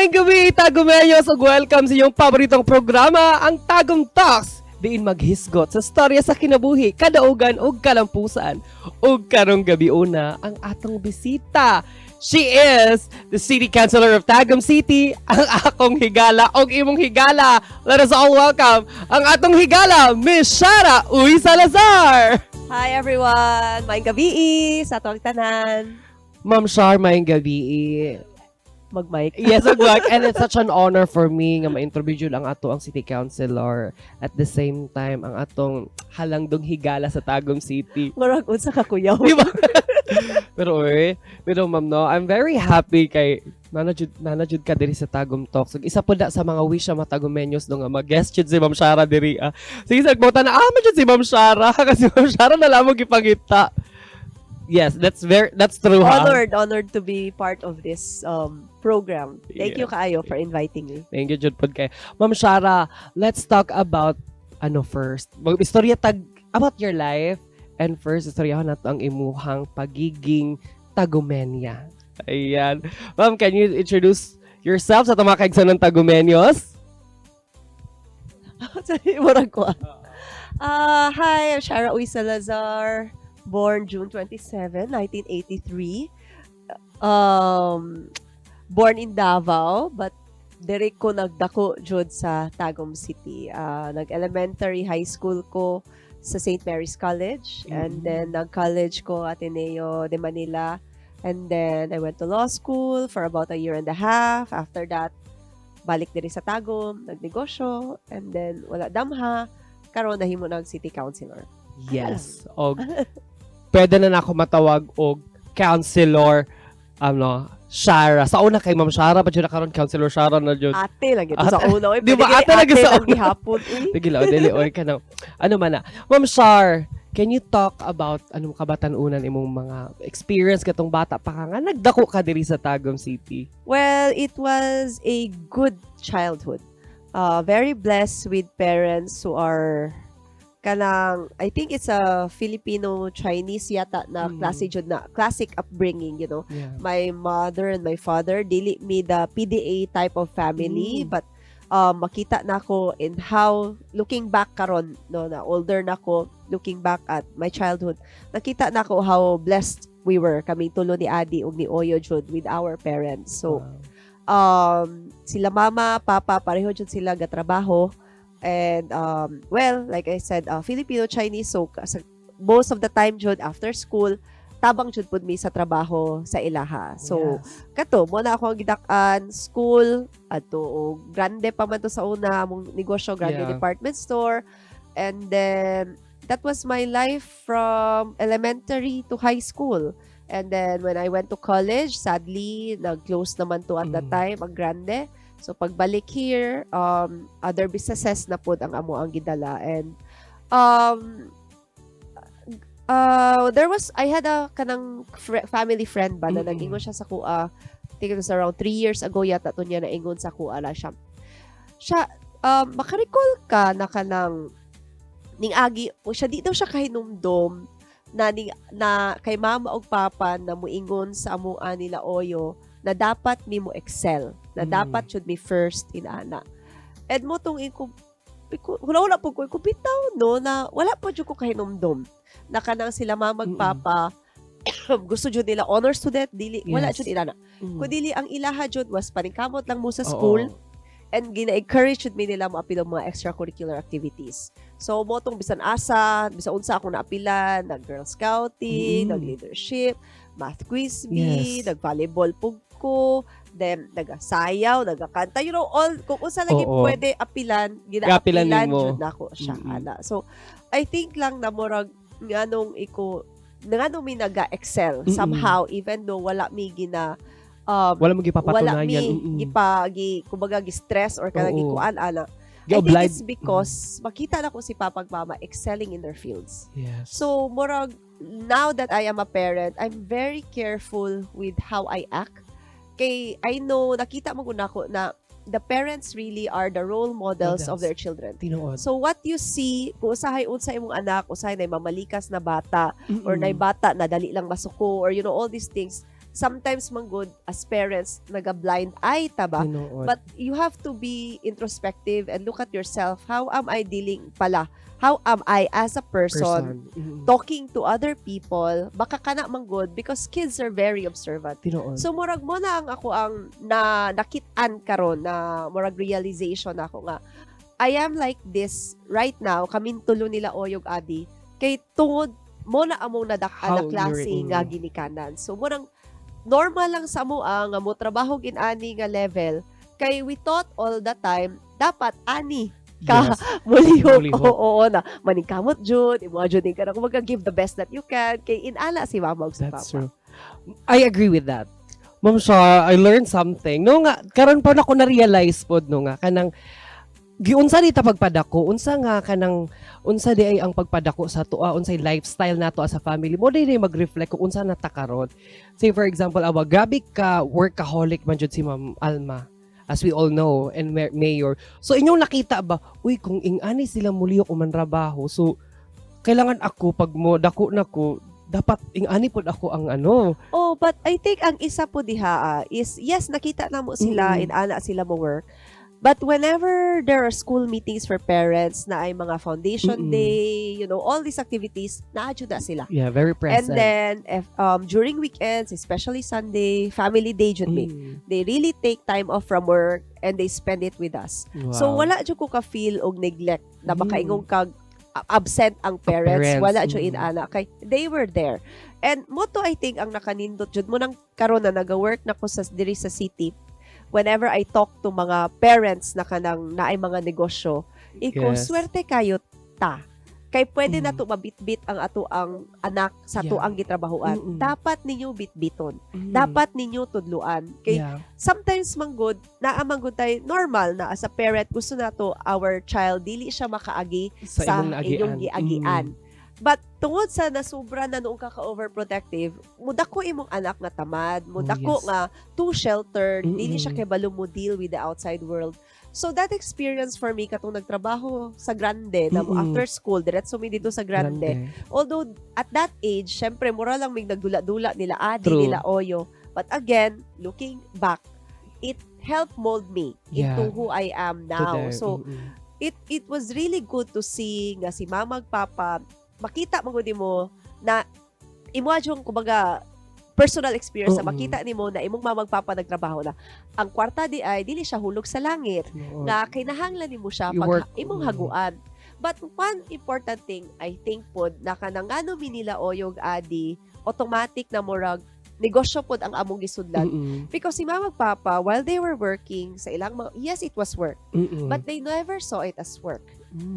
Maayong gabii, Tagumenyos, ug welcome sa inyong paboritong programa, ang Tagum Talks. Diin maghisgot sa storya sa kinabuhi, kadaugan ug kalampusan. Ug karong gabi una, ang atong bisita. She is the City Councilor of Tagum City, ang akong higala ug imong higala. Let us all welcome ang atong higala, Miss Shara Uy Salazar. Hi everyone! Maayong gabii sa atong tanan. Ma'am Shar, maayong gabii. Mag-mic. Yes, ug work. And it's such an honor for me nga ma-interview jud ang ato ang city councilor, at the same time ang atong halangdong higala sa Tagum City. Murag unsa ka, kuyaw. Di ba? Pero oy, pero ma'am no, I'm very happy kay naa na jud ka diri sa Tagum Talks. Ug isa po na sa mga wish sa mga Tagumenyos no nga mag-guest jud si Ma'am Shara diri. Ah. Sige, sa na ah man jud si Ma'am Shara kasi Ma'am Shara na lang mo gipangita. Yes, that's true ha. Honored to be part of this program. Thank you kaayo for inviting me. Thank you, jud pod kay. Ma'am Shara, let's talk about ano first. Mag-istorya tag about your life, and first istoryahan nato ang imuhang pagiging Tagumenya. Ayan. Ma'am, can you introduce yourself sa atong mga kaigsoon ng Tagumenyos? Sorry, murag ko. Hi, I'm Shara Uy Salazar, born June 27, 1983. Born in Davao, but diri ko nagdako jud sa Tagum City. Nag-elementary, high school ko sa St. Mary's College and then nag-college ko Ateneo de Manila, and then I went to law school for about a year and a half. After that, balik diri sa Tagum, nagnegosyo, and then wala damha, karon nahimo nag city councilor. Yes. Og pwede na nako matawag og councilor ano Shara. Sa una kay Ma'am Shara pa jud na, karon Councilor Shara na jud. Ate lang ito sa una. Uy, Di ba, pwede ate lang sa lang una? Gihapon, uy. Sige lang, dili oy ka na. Ano man na. Ma'am Shar, can you talk about anong kabatan-unan imong mga experience katong bata pa ka nga nagdako ka diri sa Tagum City? Well, it was a good childhood. Very blessed with parents who are kanang, I think it's a Filipino Chinese yata na klase jud na classic upbringing. My mother and my father, dili mi the PDA type of family, but makita na ako in how, looking back karon no, na older na ko, looking back at my childhood, nakita na ko how blessed we were, kaming tulo ni Adi ug ni Oyo jud, with our parents. So sila mama, papa, pareho jud sila gatrabaho. And well, like I said, Filipino Chinese, so most of the time jud after school, tabang jud pud mi sa trabaho sa ilaha. So kato mao na ako ang gidak-an, school adto og Grande pa man to sa una, among negosyo, Grande Department Store. And then that was my life from elementary to high school. And then when I went to college, sadly nag-close naman to at that time ang Grande. So pagbalik here, other businesses na pod ang amo ang gidala, and there was I had a kanang family friend ba na nag-ingon siya sa akoa. I think it was around 3 years ago yata to niya naingon sa akoa la siya siya makarecall ka na kanang ning agi o siya, di daw siya kahinumdom na ning, na kay mama og papa na muingon sa amoa nila Oyo na dapat mi mo excel, na dapat should be first in ana. And mao tong iko wala wala po ko iko bitaw no na wala po jud ko kahinumdom na kanang sila mama ug papa gusto jud nila honor student, dili wala jud inana. Kun dili ang ilaha jud was paningkamot lang mo sa school and gina-encourage jud mi nila moapil og mga extracurricular activities. So mao tong bisan asa, bisan unsa akong naapilan, nag Girl Scouting, nag leadership, math quiz bee, nag volleyball pug ko, then nagasayaw, nagakanta, all kung unsa lagi pwede apilan, Gaapilan ginaapilan nimo. jud nako siya ana. So I think lang na murag nganong iko nganong mi naga-excel somehow even though wala mi gina Wala mo wala gipapatunayan. mi gipa gi kumbaga gi-stress or kanang gikuan ana. I think Gi-oblige. it's because makita na ko si papa ug mama excelling in their fields. So murag now that I am a parent, I'm very careful with how I act. Kay I know nakita mo gud nako na the parents really are the role models of Models. their children. Tinuod. So what you see, kung usahay unsa imong anak, usahay na mamalikas na bata, or nay bata na dali lang masuko, or all these things, Sometimes man gud as parents naga-blind eye ta ba? Tinuod. But you have to be introspective and look at yourself. How am I dealing pala? How am I as a person talking to other people? Baka kana man gud because kids are very observant. Tinuod. So murag mao na ang ako ang na nakit-an karon na murag realization ako nga I am like this right now, kamin tulo nila Oyo ug Adi, kay tungod mao na among nadak-an na How klase nga ginikanan. So murang normal lang sa amo ang nga mo trabaho in-ani nga level kay we thought all the time dapat ani ka mulihok. Mulihok. Oo, na maningkamot jud imo jud ka na kumbaga give the best that you can kay inala si mama ug si That's papa. True. I agree with that. Ma'am Shar, I learned something. No nga, karon pa na ako na-realize pod no nga kanang giunsa di ta pagpadako, unsa nga kanang unsa di ay ang pagpadako sa atoa, unsay lifestyle nato as a family mo di mag-reflect kung unsa na ta karon. Say for example, awa grabe ka workaholic man jud si Ma'am Alma, as we all know, and mayor. So inyong nakita ba, uy, kung ing-ani sila mulihok o manrabaho, so kailangan ako pag mo dako na ko dapat ing-ani pod ako ang ano. Oh, but I think ang isa po diha is yes, nakita na mo sila, inana sila mo work. But whenever there are school meetings for parents na ay mga foundation day, all these activities, naa jud na sila. Yeah, very And present. then if during weekends, especially Sunday, family day jud mi. They really take time off from work and they spend it with us. So wala jud ko ka-feel og neglect na makaingong kag absent ang parents, parents, wala jud inana kay they were there. And mao to I think ang nakanindot jud mo nang karon na naga-work na ko sa diri sa city. Whenever I talk to mga parents na kanang naay mga negosyo, iko swerte kayo ta. Kay pwede na to mabitbit ang ato ang anak sa ato ang gitrabahuan. Dapat ninyo bitbiton. Dapat ninyo tudluan. Kay sometimes manggod, naa manggod tay normal na as a parent gusto nato our child dili siya makaagi Sa, sa imong naagian. inyong giagian. But tungod sa nasubra na noong kaka-overprotective, mudako imong anak nga tamad, mudako nga too sheltered, dili siya kabalo mo deal with the outside world. So that experience for me katong nagtrabaho sa Grande na after school, diretso mi dito sa Grande. Although at that age, syempre mura lang may nagdula-dula nila Adi, nila Oyo. But again, looking back, it helped mold me into who I am now. Today. So it was really good to see nga si mama ug papa makita mo gud mo na imo yung kumbaga personal experience na makita nimo na imong mama ug papa nagtrabaho na ang kwarta di ay dili siya hulog sa langit Tinuod. na kinahanglan nimo siya You pag work. imong haguan. But one important thing I think pod na kanang ngano mi nila Oyo ug Adi automatic na murag negosyo pod ang among gisudlan because si mama ug papa, while they were working sa ilang mga, yes, it was work, but they never saw it as work.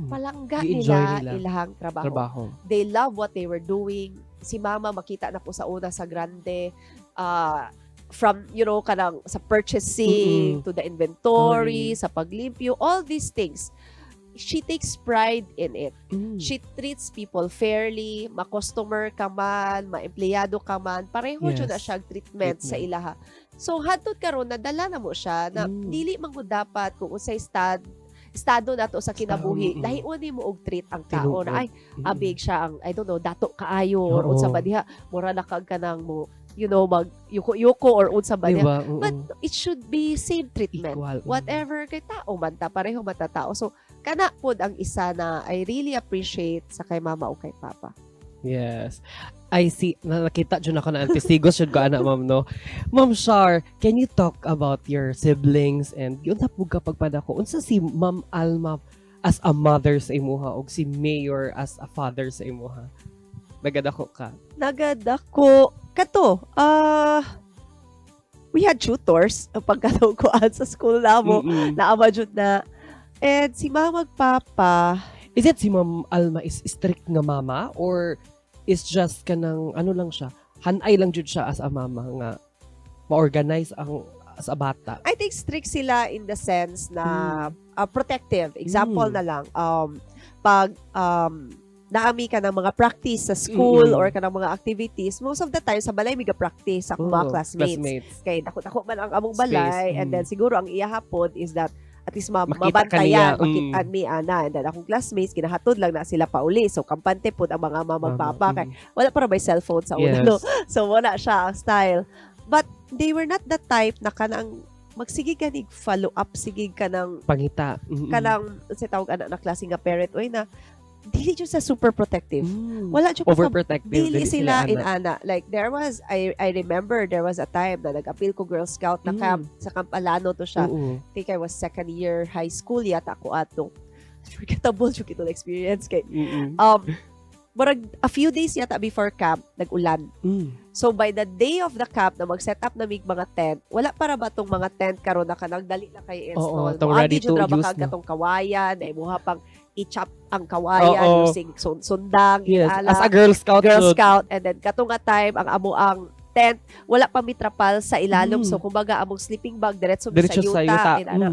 Palangga Gi-enjoy nila, nila. ilahang trabaho. Trabaho. They love what they were doing. Si mama makita na ko sa una sa Grande, from kanang sa purchasing to the inventory, Inventory. sa paglimpyo, all these things. She takes pride in it. She treats people fairly, ma-customer ka man, ma-empleyado ka man, pareho jud na siya treatment sa Treatment. ilaha. So hadtod karon nadala na mo siya na dili man gud dapat kung unsay estado nato sa kinabuhi, lahion nimo og treat ang tao na ay abig siya ang, I don't know, dato kaayo or unsa ba diha, mura na kag kanang mo mag yuko-yuko or unsa ba diha. Diba? Oo. But it should be same treatment. Equal. Whatever kay tao man ta, pareho man ta tao. So kana pod ang isa na I really appreciate sa kay mama o kay papa. Yes. I see. Na nakita jud ako na antisigos jud ko ana, ma'am, no. Ma'am Shar, can you talk about your siblings and yun na pud ka pagpadako? Unsa si Ma'am Alma as a mother sa imuha og si Mayor as a father sa imuha? Nagadako ka. Nagadako kato, we had tutors pagkatukuan sa school namo. Naa jud na. And si mama ug papa, Is it si Ma'am Alma is strict nga mama or is just kanang ano lang siya? Hanay lang jud siya as a mama nga ma-organize ang as a bata. I think strict sila in the sense na protective. Example na lang, pag naami ka ng mga practice sa school or ka ng mga activities, most of the time sa balay mi ga-practice sa akong mga Oo, classmates. Classmates. Kay dako-dako man ang among Space, balay and then siguro ang iyaha pod is that at least Makita ka niya, mabantayan, makitaan mi ana, and then akong classmates ginahatod lang na sila pauli. So kampante pod ang mga mama Mama, papa kay wala pa ra may cellphone sa una, no? So wala siya ang style. But they were not the type na kanang magsige ganig follow up, sige ka ng Pangita. Kanang sa tawag ana na klase nga parent oy, na dili jud sa super protective. Wala jud Overprotective. Dili sila ana. In ana. Like there was I remember there was a time na nag-apil ko Girl Scout na camp sa Camp Alano to siya. I think I was second year high school yata ako ato. Forgettable jud ito experience kay murag a few days yata before camp, nag-ulan. So by the day of the camp na mag-set up na mig mga tent, wala para ba tong mga tent karon na kanang dali na kay install? Tong Moagi ready jud to ra ba use kag na. katong kawayan, ay muha pang i-chop ang kawayan using sundang, inala. As a Girl Scout. Girl jud. Scout, and then katong nga time ang amo ang tent wala pa mitrapal sa ilalom, so kumbaga among sleeping bag diretso mi Diretso sa sa yuta, yuta. inana.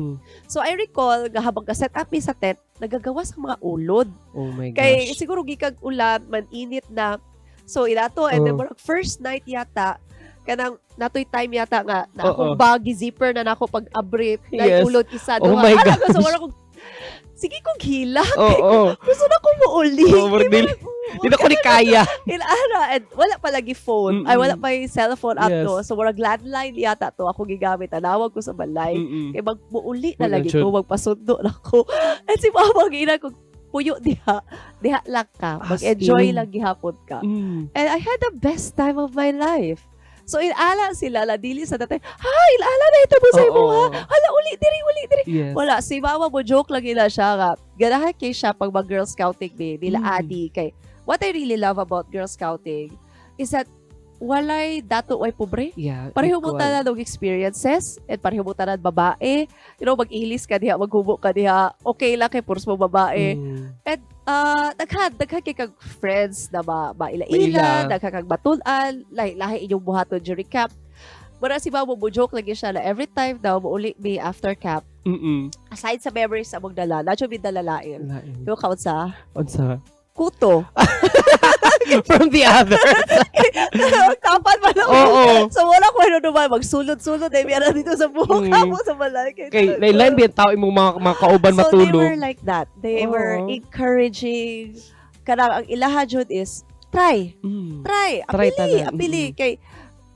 So I recall nga habang ka set up mi sa tent, nagagawas ang mga ulod Oh my kay gosh. siguro gikag ulan man, init na, so inato, and then murag first night yata, kanang natoy time yata nga na akong bag zipper na nako pag abri na ulod isa, Oh duha. my Ala ko, so gosh. murag kong sige kong hila, gusto na ko muuli. Oo, murag Di na ko ni kaya. Inana, and wala pa lagi phone. Ay, wala pa yung cellphone ato. So, murag landline yata to ako gigamit. Tanawag ko sa balay. Kay magmuuli na Wala lagi jud. ko, magpasundo na ko. And si mama, giina ko, puyo diha. Diha lang ka. As Mag-enjoy in. lang gihapon ka. And I had the best time of my life. So, inala sila, la, dili sa datay, ha, inala na ito mo sa imo, ha? Hala, uli, diri, uli, diri. Wala, si mama mo joke lang nila siya nga. Ganahan kay siya pag mag Girl Scouting ni nila adi kay what I really love about Girl Scouting is that walay dato way pobre. Yeah, Pareho mo equal. tanan og experiences and pareho mo tanan babae. Mag-ilis ka diha, maghubo ka diha. Okay lang kay puros mo babae. Ah, daghan daghan kay kag friends na ma maila-ila, Maila. daghan kag matun-an, lahi-lahi inyong buhaton during camp. Mura si mama mo joke lagi siya na every time daw muuli mi after camp, aside sa memories sa among dala, na mi dalalain. Lain. Yung count sa Unsa? kuto. From the others. Tapan man ako. So wala ko ano naman, magsulod-sulod ay meron dito sa buhok mo sa balay. Kay lain ba yung tao imong mga kauban So they matulog? were like that. They were encouraging. Kanang ang ilaha jud is try. Try. Try Apili, tanan. apili kay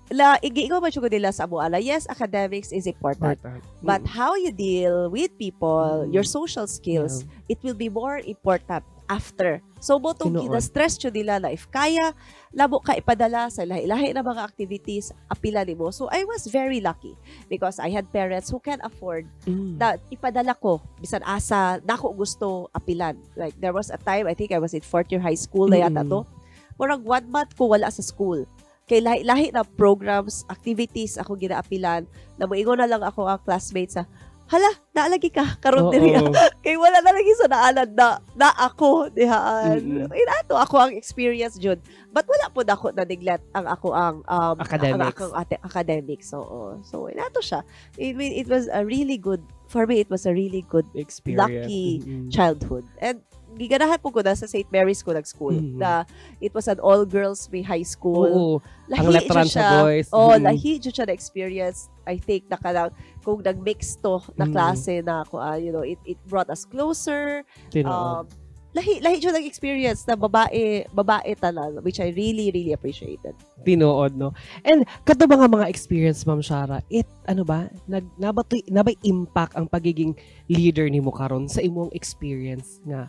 la igiingon man jud ko nila sa amo ala. Yes, academics is important. Important. But how you deal with people, your social skills, it will be more important after. So mo tong Tinuod. gina-stress jud nila na if kaya labo ka ipadala sa lahi-lahi na mga activities, apila nimo. So I was very lucky because I had parents who can afford na ipadala ko bisan asa nako gusto apilan. Like there was a time, I think I was in fourth year high school na yata to. Murag one month ko wala sa school. Kay lahi-lahi na programs, activities ako ginaapilan. Na moingon na lang ako ang classmates sa, "Hala, naalagi ka karon diri." Kay wala na lagi sa naalad na na ako dihaan. Inato ako ang experience jud. But wala po ako na neglect ang ako ang Academics. Ang akong ate, academics. Oo. So inato siya. It was a really good for me, it was a really good Experience. Lucky childhood. And giganahan po ko na sa St. Mary's ko nag-school. Na it was an all-girls may high school. Oo. Lahi Ang Letran jud siya. sa boys. Oh, lahi jud siya na experience. I think na kanang kung nag-mix to na klase na ako, it brought us closer. Tinuod. Lahi lahi jud ang experience na babae, babae tanan, which I really really appreciated. Tinuod, no? And kato ba nga mga experience, Ma'am Shara, it, ano ba, nag, nabatoy, nabay impact ang pagiging leader nimo karon sa imong experience nga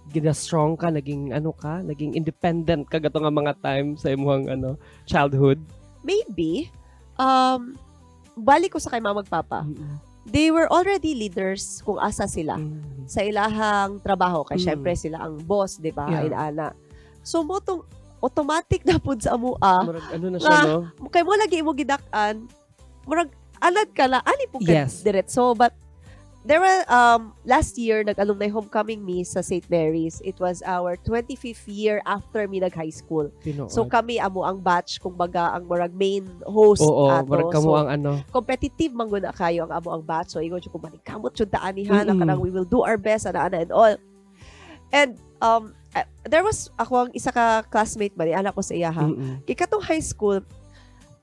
gina strong ka, naging ano ka, naging independent ka gato nga mga time sa imong ano, childhood? Maybe balik ko sa kay mama papa. They were already leaders kung asa sila sa ilahang trabaho kay syempre sila ang boss, di ba? Yeah. Inaana. So mo tong automatic na pud sa amoa Murag, ano na siya, no? kay mo lagi imo gidak-an, murag alad ka na ani po ka diretso. But there were last year nag-alumni homecoming me sa St. Mary's. It was our 25th year after me nag high school. Tinuod. So kami amo ang batch, kung baga ang murag main host Oo, ato. murag kamo So, ang ano. Competitive man gud na kayo ang amo ang batch. So ingon jud ko, maningkamot jud ta aniha na kanang we will do our best ana ana and all. And there was ako ang isa ka classmate ba ni anak ko sa iya ha. Kay katong high school,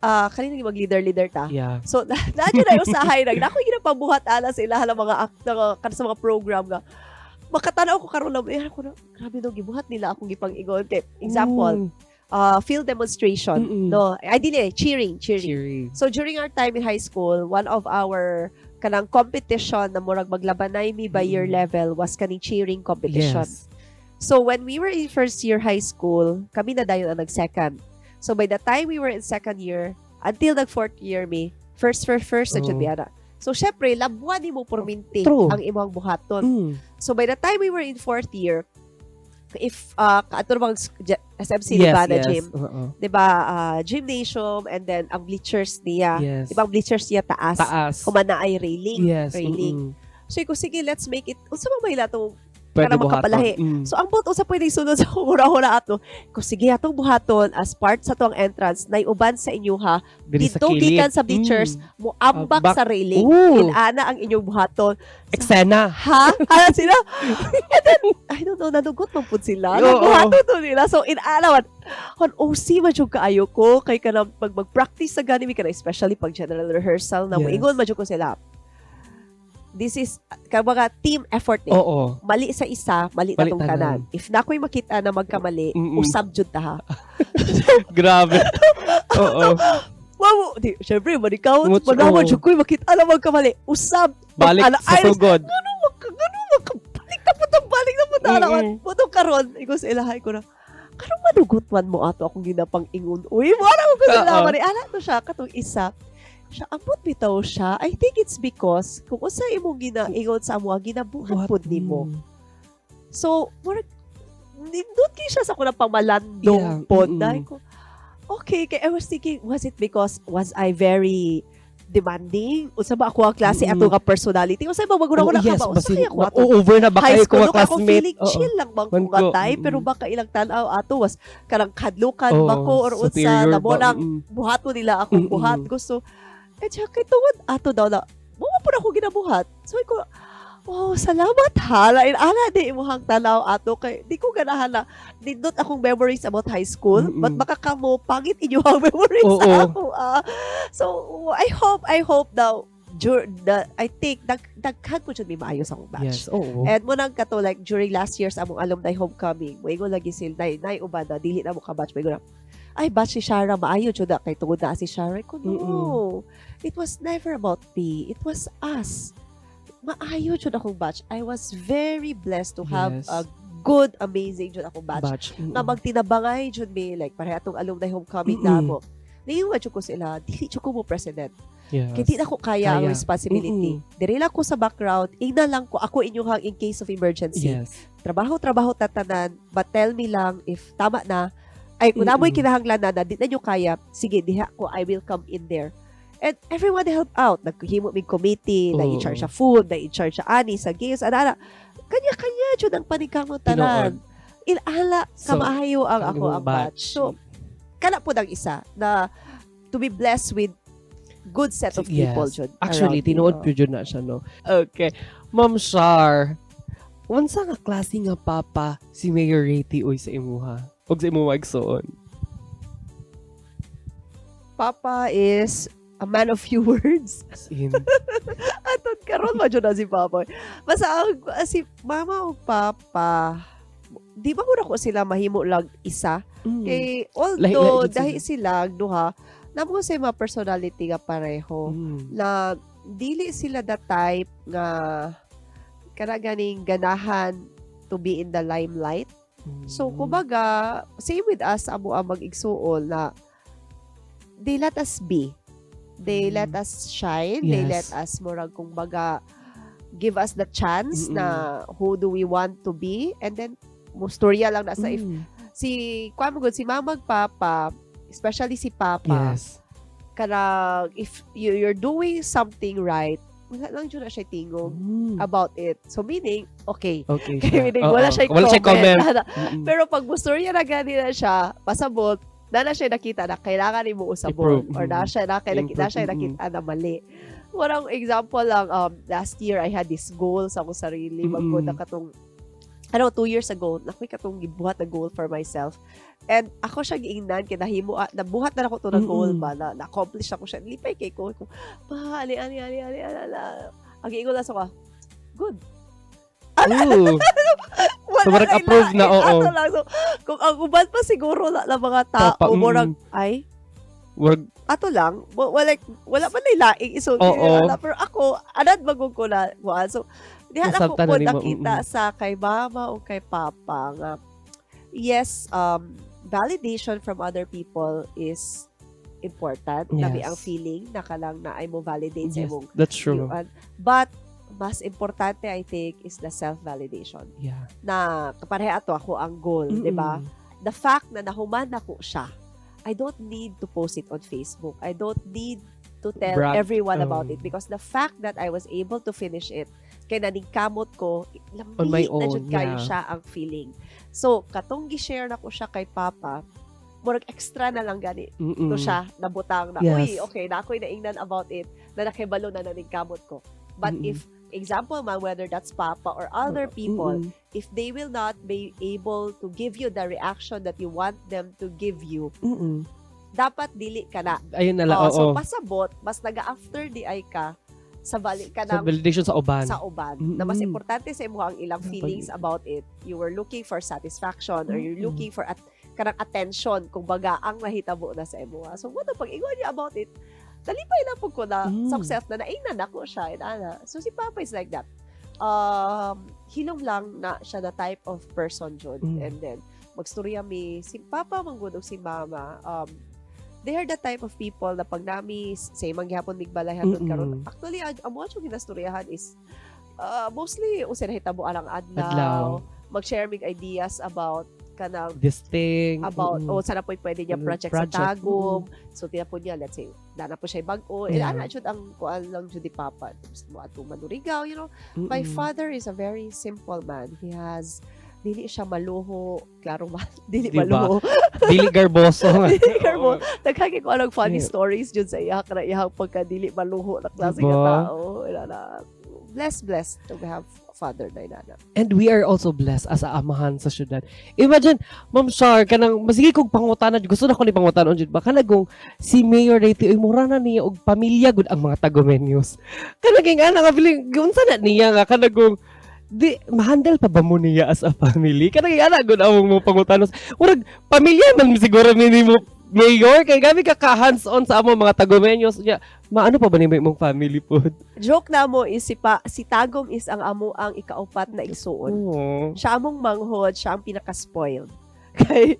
kanina mag leader-leader ta. So, na na usahay nag nako ginapabuhat ala sa ilaha ng mga act ng sa mga program nga. Makatanaw ko karon lang, eh, ako na, grabe daw gibuhat nila akong gipang-ingon. Kay, example, field demonstration. No, ay dili, cheering, cheering. Cheering. So during our time in high school, one of our kanang competition na murag maglabanay mi by year level was kaning cheering competition. So when we were in first year high school, kami na dayon ang nag-second. So by the time we were in second year, until nag fourth year mi, first, first, first na jud mi ana. So syempre, labwan nimo perminti ang imong buhaton. So by the time we were in fourth year, if ato bang SMC, di ba, na gym, 'di ba, gymnasium and then ang bleachers niya, 'di ba, ang bleachers niya taas, Taas. Human na ay railing. Railing. So ko sige, let's make it unsa man may atong Pwede para buhaton. makapalahi. So ang bot unsa pwedeng sunod sa hura-hura ato. Ko sige, atong buhaton as part sa tuang entrance nay uban sa inyo ha Diri sa didto kilid. gikan sa bleachers mo ambak Ambak. sa railing. Ooh. Inana ang inyong buhaton. Eksena. Ha? Hala sila. And then, I don't know, nadugot man pud sila. Oo. Nabuhaton to nila. So, inana man. Kon OC man jud kaayo ko kay kanang pag mag-practice sa gani mi kana, especially pag general rehearsal na moingon man jud ko sila. This is kumbaga team effort ni. Mali sa isa, mali, Mali na tong tanan. tanan. If na ko'y makita na magkamali, usab jud ta ha. Grabe. Oo. Wow, di, syempre, manikaw, Mucho, manawa oo. jud ko'y makita na magkamali. Usab. Balik Ala, sa ay, sugod. Ngano maka, ngano maka, balik na putang balik na putang mm Putong karon, ikaw sa ilahay ko na, karon manugot man mo ato akong ginapang ingon. Uy, mo ara ko sila mani ala to siya katong isa. Siya ambot bitaw siya. I think it's because kung unsa imong ginaingon sa amo, ginabuhat Buhat pud nimo. So, murag nindot kay siya sa kuna pamalandong pod. Dahil ko, okay, kay I was thinking, was it because was I very demanding? Unsa ba ako ang klase ato nga personality? Unsa ba maguna-una ka ba? Unsa basin, kaya ko ato? over na ba High kayo school, kung no, ako classmate? feeling chill lang bang Man ko nga ko, time, pero baka ilang tanaw ato was kanang kadlukan ba ko or unsa superior na mo ba? nang buhat mo nila akong buhat gusto. Eh, siya kay tungod ato daw na, mo po na ako ginabuhat. So, ko, oh, salamat ha. Lain ala di imuhang tanaw ato kay di ko ganahan na nindot akong memories about high school, but baka kamo pangit inyong memories sa ako. Ah. So, I hope daw I think daghan po jud may maayo sa akong batch. Yes, oo. And mo nang kato like during last year's among alumni homecoming, moingon lagi sila nay nay uban na dili na mo ka batch, moingon na ay batch si Shara maayo jud na kay tungod na si Shara ko no. It was never about me. It was us. Maayo jud akong batch. I was very blessed to have a good, amazing jud akong batch. Batch. Nga magtinabangay jud mi like pareha atong alumni homecoming namo. Niingon jud ko sila, dili jud ko mo president. Kay di na ko kaya ang Kaya. responsibility. Diri lang ko sa background, ingna lang ko ako inyong in case of emergency. Trabaho, trabaho tatanan, but tell me lang if tama na, ay kung namoy kinahanglan na, na di na nyo kaya, sige, diha ko, I will come in there. And everyone help out. Naghimo mig committee, na in charge sa food, na in charge sa ani, sa games, ana, ana. Kanya-kanya jud ang paningkamot tanan. Inala, So, kamaayo ang ang ako imong ang batch. So, kana po ang isa na to be blessed with good set of people jud Actually, around me. tinuod Oo. po jud na siya, no? Okay. Ma'am Shar, unsa nga klase nga papa si Mayor Ray uy sa imuha? Og sa imuha igsoon? Papa is a man of few words. As in, Aton karon man jud na si Papa. Basta ang si mama o papa, di ba muna ko sila mahimo lang isa? Kay although Lahi-lahi jud sila. dahil sila duha, namo sa mga personality nga pareho na dili sila the type nga kana ganing ganahan to be in the limelight. So, kumbaga, same with us, amo ang mag-igsuon na they let us be. They let us shine. They let us, murag, kumbaga, give us the chance na who do we want to be. And then, mustorya lang na sa if si, kuan mo gud, si mama papa, especially si papa, kanang if you're doing something right, wala lang jud na siya tingog about it. So, meaning, okay. Okay Kaya siya. meaning, Oo. wala siyang Wala siyang comment. Pero pag mustorya na gani na siya, pasabot, na na siya nakita na kailangan ni mo usabon Improve. or na siya na, Improve, na siya nakita na mali. Warang example lang, last year I had this goal sa akong sarili. Magod na katong, ano, 2 years ago, nakoy katong gibuhat na goal for myself. And ako siya giingnan, kinahimo, ah, nabuhat na ako to na goal ba, na, na-accomplish ako siya. Lipay kay ko, ko, pa, ali, ali, ali, ali, ali, ali. Ang giingon lang sa ko, good. Ooh. Wala, So, murag kay approve na, lain. Oo. Ato lang. So, kung ang uban pa siguro na mga tao, Papa, murag, ay, Murag, ato lang, wala, wala man na'y laing isulti. Ana, pero ako, anad magug ko na, kuan. So, diha na ko Nasabtan po na nimo, nakita sa kay mama o kay papa nga, yes, validation from other people is important. Labi ang feeling na kalang na ay mo validate sa imong That's true. yuan. But, mas importante, I think, is the self-validation. Na kapareha ato ako ang goal, di ba? The fact na nahuman nako siya, I don't need to post it on Facebook. I don't need to tell Brag, everyone about it because the fact that I was able to finish it, kay naningkamot ko, On my lami na jud own, kayo siya ang feeling. So, katong gi-share nako siya kay Papa, murag extra na lang gani to siya nabutang na, uy, okay na ako'y naingnan about it, na nakibalo na naningkamot ko. But if, example man, whether that's Papa or other people, if they will not be able to give you the reaction that you want them to give you, dapat dili ka na. Ayun na lang, Oh, so oo. Pasabot, mas naga-after di ay ka sa bali ka Sa ng validation sa uban. Sa uban. Na mas importante sa imo ang ilang Dapat feelings about it. You were looking for satisfaction or you're looking for at kanang attention kung baga ang nahitabo na sa imo. So mo pag ingon niya about it, nalipay na pud ko na sa self na naingnan ako siya and ana. So si Papa is like that. Hilom lang na siya na type of person jud. And then magstorya mi si Papa man gud ug si Mama. They are the type of people na pag nami sa imang gihapon migbalay hantod karon. Actually, amo ang ginastoryahan is mostly unsay nahitabo alang adlaw, Adlaw. Mag-share mig ideas about kanang This thing. About oh sana po pwede niya project, project. sa Tagum. So tiya po niya, let's say, dana po siya bag-o. And ana jud ang kuan lang jud ni Papa. Gusto mo ato Manurigao. My father is a very simple man. He has dili siya maluho, klaro ba? Dili Diba? maluho. Dili garboso nga. Dili garbo. Daghan ko anong funny stories jud sa iya kana iyang pagka dili maluho na klase Diba? nga tao. Wala na. Blessed, blessed to have father na inana. And we are also blessed as a amahan sa syudad. Imagine, Ma'am Shar, kanang masige kog pangutana, gusto na ko ni pangutana jud ba kanang si Mayor Rete uy mura na niya og pamilya gud ang mga Tagumenyos. Kanang ana nga feeling unsa na niya nga kanang di ma-handle pa ba mo niya as a family? Kanang ana gud among mo pangutanos. Murag pamilya man siguro ni mo, Mayor, kay gabi ka ka hands-on sa among mga Tagumenyos niya. Maano pa ba ni imong family pod? Joke na mo is si Tagum is ang amo ang ikaupat na igsuon. Oo. Siya among manghod, siya ang pinaka-spoiled. Kay,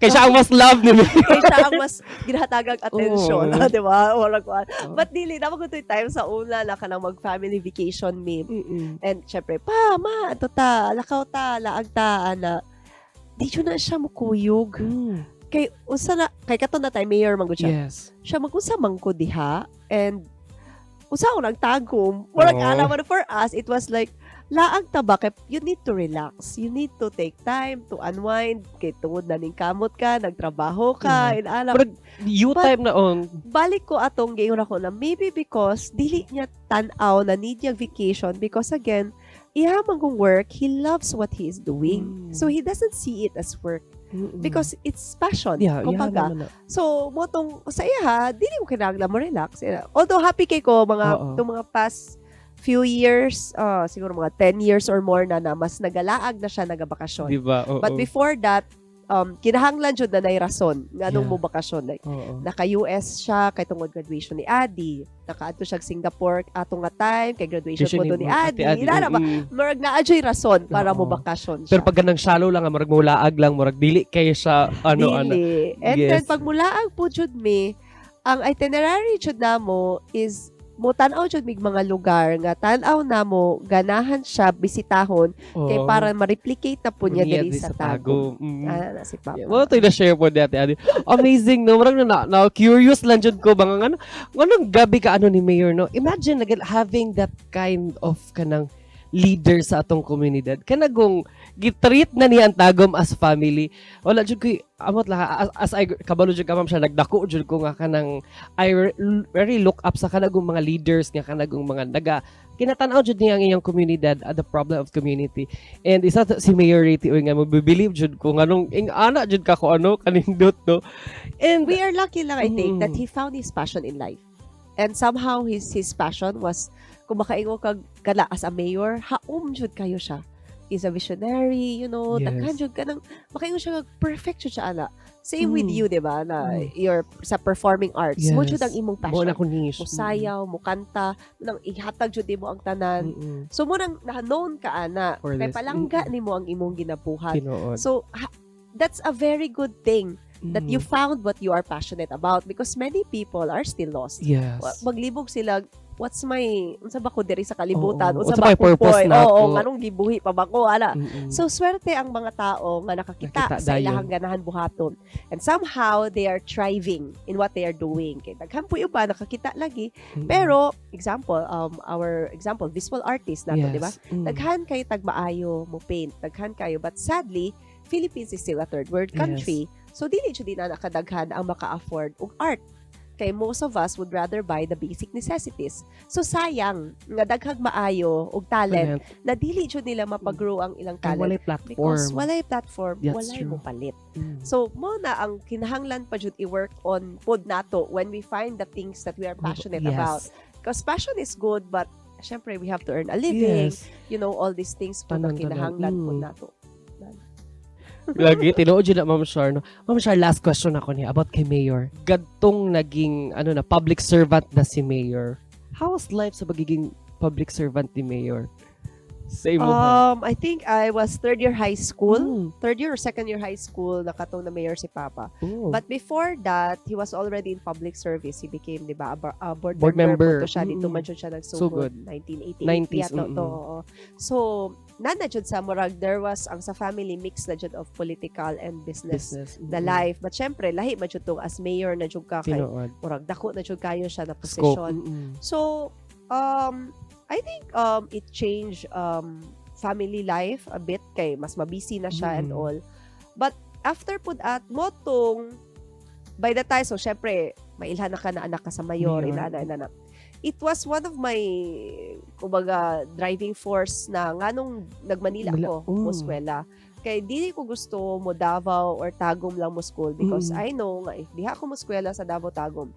Kay siya ang mas love ni Mayor. Kay siya ang mas ginhatagag attention, di ba? Wala ko. Oo. But dili, dapat ko to'y time sa una na kanang mag-family vacation mi. And syempre, pa, ma, ato ta, lakaw ta, laag ta, ana. Di jud na siya mukuyog. Kay, usa na, kay kato na tayo, mayor man gud siya. Siya mag-usa man ko diha. And, usa ko nagtagom. Murag alam mo, for us, it was like, laag ta ba? Kay, you need to relax. You need to take time to unwind. Kay tungod na ning kamot ka, nagtrabaho ka, and alam. Murag you But- time na on. Balik ko atong gayon ako na maybe because dili niya tan-aw na need niya vacation because again, iya man kung work, he loves what he is doing. So he doesn't see it as work because it's passion. Kumbaga. Naman na. So, mo tong sa iya ha, dili mo kinahanglan mo relax. Although happy kay ko mga tong mga past few years, siguro mga 10 years or more na na mas nagalaag na siya nagabakasyon. Di ba? Oo. But before that, kinahanglan jud na nay rason nganong mo bakasyon. Like, naka-US siya kay tungod graduation ni Adi. Nakaadto siya Singapore ato nga time kay graduation po do ni Adi. Ate Adi. Inana ba? Murag naa jud rason para mo bakasyon siya. Pero pag ganang shallow lang, murag mulaag lang, murag dili kay siya, ano, ano. Dili. And then, pag mulaag po jud mi, ang itinerary jud namo is mo tan-aw jud mig mga lugar nga tan-aw namo ganahan siya bisitahon kay para ma-replicate na po niya Niya diri di sa Tagum. Tagum. Ah, na si Papa. Yeah, mo to na share po ni Ate Adi. Amazing no, murag na curious lang jud ko bang ano nganong gabi ka ano ni Mayor no. Imagine like, having that kind of kanang leader sa atong komunidad. Kanagong gitreat na niya ang Tagum as family. Wala jud ko amot lah as I kabalo jud ka ma'am siya nagdako jud ko nga kanang I very look up sa kanagong mga leaders nga kanagong mga naga kinatanaw jud niya ang iyang komunidad, the problem of community. And isa si Mayor Riti uy nga mo believe jud ko nganong ing ana jud ka ko ano kanindot no. And We are lucky lang, I think, that he found his passion in life. And somehow, his passion was, kung makaingo kag kala as a mayor, haom jud kayo siya. He's a visionary. Daghan jud kanang makaingon siya nga perfect jud siya ana. Same with you, di ba? Na your sa performing arts. Mo jud ang imong Mo passion. Na ko niche. Mo sayaw, mo kanta, nang ihatag jud nimo ang tanan. So mo nang na-known ka ana. For Kay this. palangga nimo ang imong ginabuhat. Tinuod. So that's a very good thing that you found what you are passionate about because many people are still lost. Maglibog sila, what's my, unsa ba ko diri sa kalibutan? Oo. Unsa Unsa ba ba yung akong purpose point? nato? Oo, nganong gibuhi pa ba ko ana? So swerte ang mga tao nga nakakita Nakita sa dayon. ilahang ganahan buhaton. And somehow they are thriving in what they are doing. Kay daghan po iba nakakita lagi, pero example, our example, visual artist nato, di ba? Daghan kay tag maayo mo paint, daghan kayo, but sadly Philippines is still a third world country. So dili jud na nakadaghan ang maka-afford og art. Kay most of us would rather buy the basic necessities. So sayang nga daghang maayo og talent Talent. na dili jud nila mapag-grow ang ilang Kay talent walay platform. because walay platform, That's walay true. mo palit. So mo na ang kinahanglan pa jud i-work on pod nato when we find the things that we are passionate about. Because passion is good, but syempre we have to earn a living. All these things po na Tanan, tanan. kinahanglan po nato. Lagi, tinuod yun na, Ma'am Shar. No? Ma'am Shar, last question ako niya about kay Mayor. Gadtong naging, ano na, public servant na si Mayor. How was life sa pagiging public servant ni Mayor? Sa imo ha? I think I was third year high school. Third year or second year high school, nakatong na mayor si Papa. But before that, he was already in public service. He became, di ba, a board Board member. member. Po to siya. Dito man jud siya nagsugod. Sugod. 1988 90s, yata to. Oo. So, nana jud sa murag there was ang sa family mix na jud of political and business, Business. na life. But syempre, lahi man jud tong as mayor na jud ka kay Tinuod. Murag dako na jud kayo siya na Scope. position. So, I think it changed family life a bit kay mas mabisi na siya and all. But after pud at motong by the time, so syempre, mailhan na ka na anak ka sa mayor, Mayor. Inana, inana. It was one of my, kumbaga, driving force na nganong nagmanila Manila, ko, mo eskwela. Kay dili ko gusto mo Davao or Tagum lang mo school because I know nga if diha ko mo eskwela sa Davao, Tagum,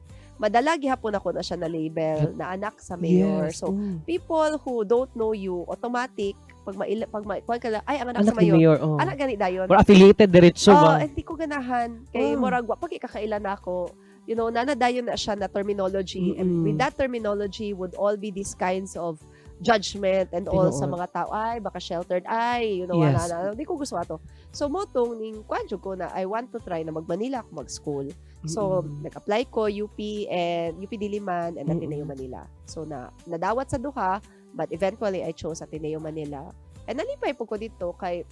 madala gihapon ako na siya na label na anak sa mayor. So people who don't know you, automatic pag ma, kuwan ka lang, "Ay, ang anak Anak sa ni mayor." Mayor. Oh. Anak gani dayon. Or affiliated diretso Oh, ba? hindi ko ganahan kay murag wa pag ikakaila na ako. Nana dayon na siya na terminology, and with that terminology would all be these kinds of judgment and all sa Tinuod. Mga tao, ay, baka sheltered, ay, ana, ana, di ko gusto ato. So mo tong ning kwan jud ko na I want to try na mag-Manila ako mag-school. So, nag-apply ko UP and UP Diliman and Ateneo Manila. So, na nadawat sa duha, but eventually I chose Ateneo Manila. And nalipay po ko dito kay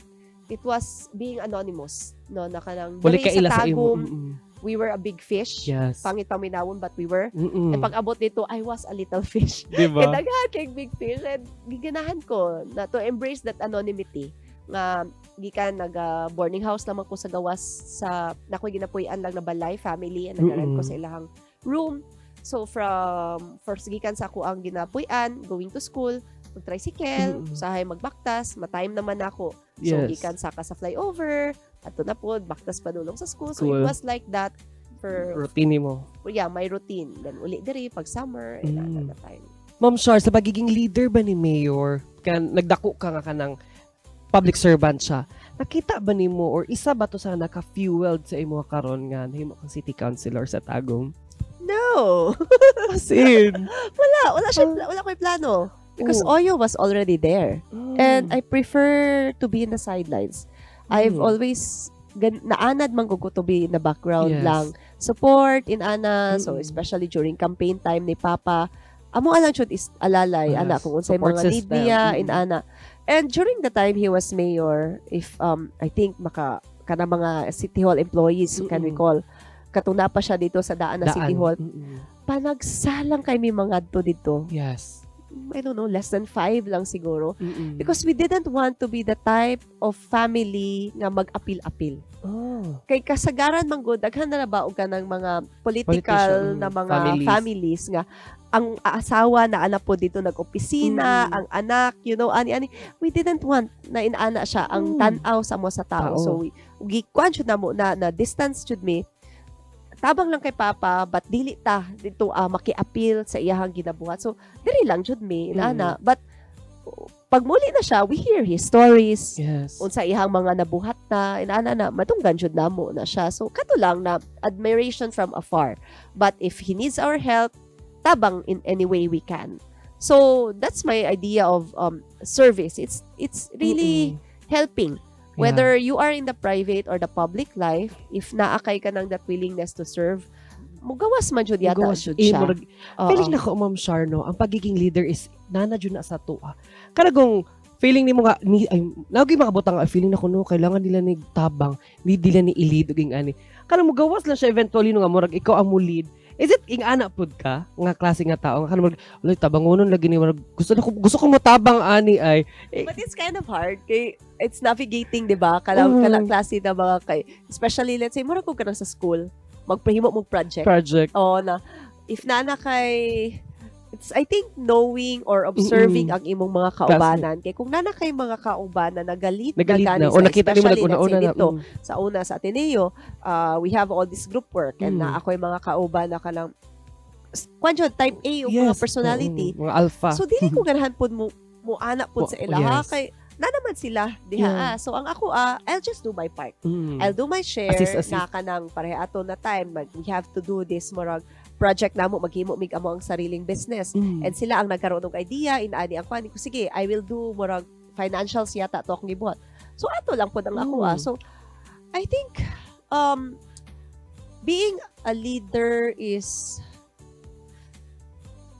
it was being anonymous, no, na kanang Wala diri ka ila sa imo. Tagum, we were a big fish. Pangit paminawon, but we were. And pag abot dito, I was a little fish. Di ba? Kaya daghan kay big fish and giganahan ko na to embrace that anonymity nga gikan nag boarding house lamang ko sa gawas sa nakoy ginapuy-an lang na balay family and nag ko sa ilahang room. So from first gikan sa ako ang ginapuy-an going to school, mag tricycle, usahay magbaktas, ma-time naman ako. So gikan saka sa flyover ato na po baktas padulong sa school. So it School. Was like that for Routine mo. Yeah, my routine. Then uli diri pag summer and na time. Ma'am Shar, sa pagiging leader ba ni Mayor, kan, nagdako ka nga kanang public servant siya, nakita ba nimo or isa ba to sa naka-fueled sa imo karon nga nahimo kang city councilor sa Tagum? No. As in. Wala, wala siya, wala ko'y plano. Because Oyo was already there. And I prefer to be in the sidelines. I've always naanad man ko to be in the background lang. Support in ana, so especially during campaign time ni Papa. Amo alang jud is alalay ana kung unsay Support mga need system. niya in ana. And during the time he was mayor, if I think maka kana mga City Hall employees can recall, katong naa pa siya dito sa daan na City Daan. Hall, panagsalang kay mi mga adto dito. I don't know, less than five lang siguro. Because we didn't want to be the type of family nga mag-apil-apil. Kay kasagaran man gud, daghan na ba og kanang mga political Politician, na mga families. Families nga ang asawa na anak po dito nag-opisina, ang anak, ani ani. We didn't want na inana siya ang tan-aw sa mo sa tao. Tao. So we gikuan jud namo na na distance jud mi. Tabang lang kay Papa, but dili ta dito maki-appeal sa iyahang ginabuhat. So diri lang jud mi inana. But Pag muli na siya, we hear his stories, unsa ihang mga nabuhat na, inana na, madunggan jud namo na siya. So kato lang na admiration from afar. But if he needs our help, tabang in any way we can. So that's my idea of service. It's really helping. Whether you are in the private or the public life, if naa kay ka ng that willingness to serve, mugawas man jud yata Mugawas jud eh, siya. Murag, feeling nako, Ma'am Shar, no, ang pagiging leader is nana jud na sa atoa. Kana kung feeling nimo nga ni ay lagi mga butang nga feeling nako, no, kailangan nila ni tabang, ni dila ni i-lead og ani. Kana mugawas lang siya eventually, no, nga murag ikaw ang mo lead. Is it ing ana pud ka nga klase nga tao nga kana murag, "Uy, tabangonon lagi ni, murag gusto na ko, gusto ko mo tabang ani ay"? But it's kind of hard kay it's navigating, 'di ba? Kala kala klase na mga kay, especially, let's say, mura ko ka na sa school, magpahimo mo project. Project. Oo na if naa kay, it's, I think, knowing or observing ang imong mga kaubanan. Kay kung naa na kay mga kaubanan nagalit Nagalit gani na o nakita nimo especially, let's say, nag-una-una na. dito, sa una sa Ateneo, we have all this group work and na ako'y mga kauban na kanang kwan jud, type A yung mga personality. Mga alpha. So dili ko ganahan pud mo ana pud sa ilaha kay na naman sila diha. So ang ako, I'll just do my part. I'll do my share Assist, assist. Na kanang pareha ato na time mag, we have to do this murag project namo, maghimo mig amo ang sariling business. And sila ang nagkaroon og idea inaani ang kwan ko, sige, I will do murag financials yata to akong gibuhat. So ato lang pud ang ako. So I think being a leader is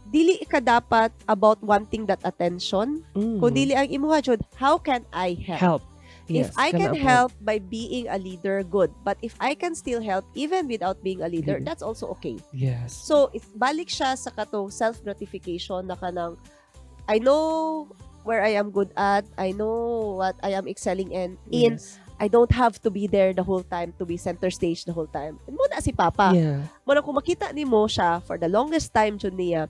dili ka dapat about wanting that attention, kung dili ang imuha jud, how can I help? Help. If Yes, I can kana po. help by being a leader, good. But if I can still help even without being a leader, Leader. That's also okay. So, if balik siya sa katong self-gratification na kanang, I know where I am good at, I know what I am excelling in. I don't have to be there the whole time, to be center stage the whole time. And mao na si Papa. Mao na kung makita nimo siya for the longest time jud niya,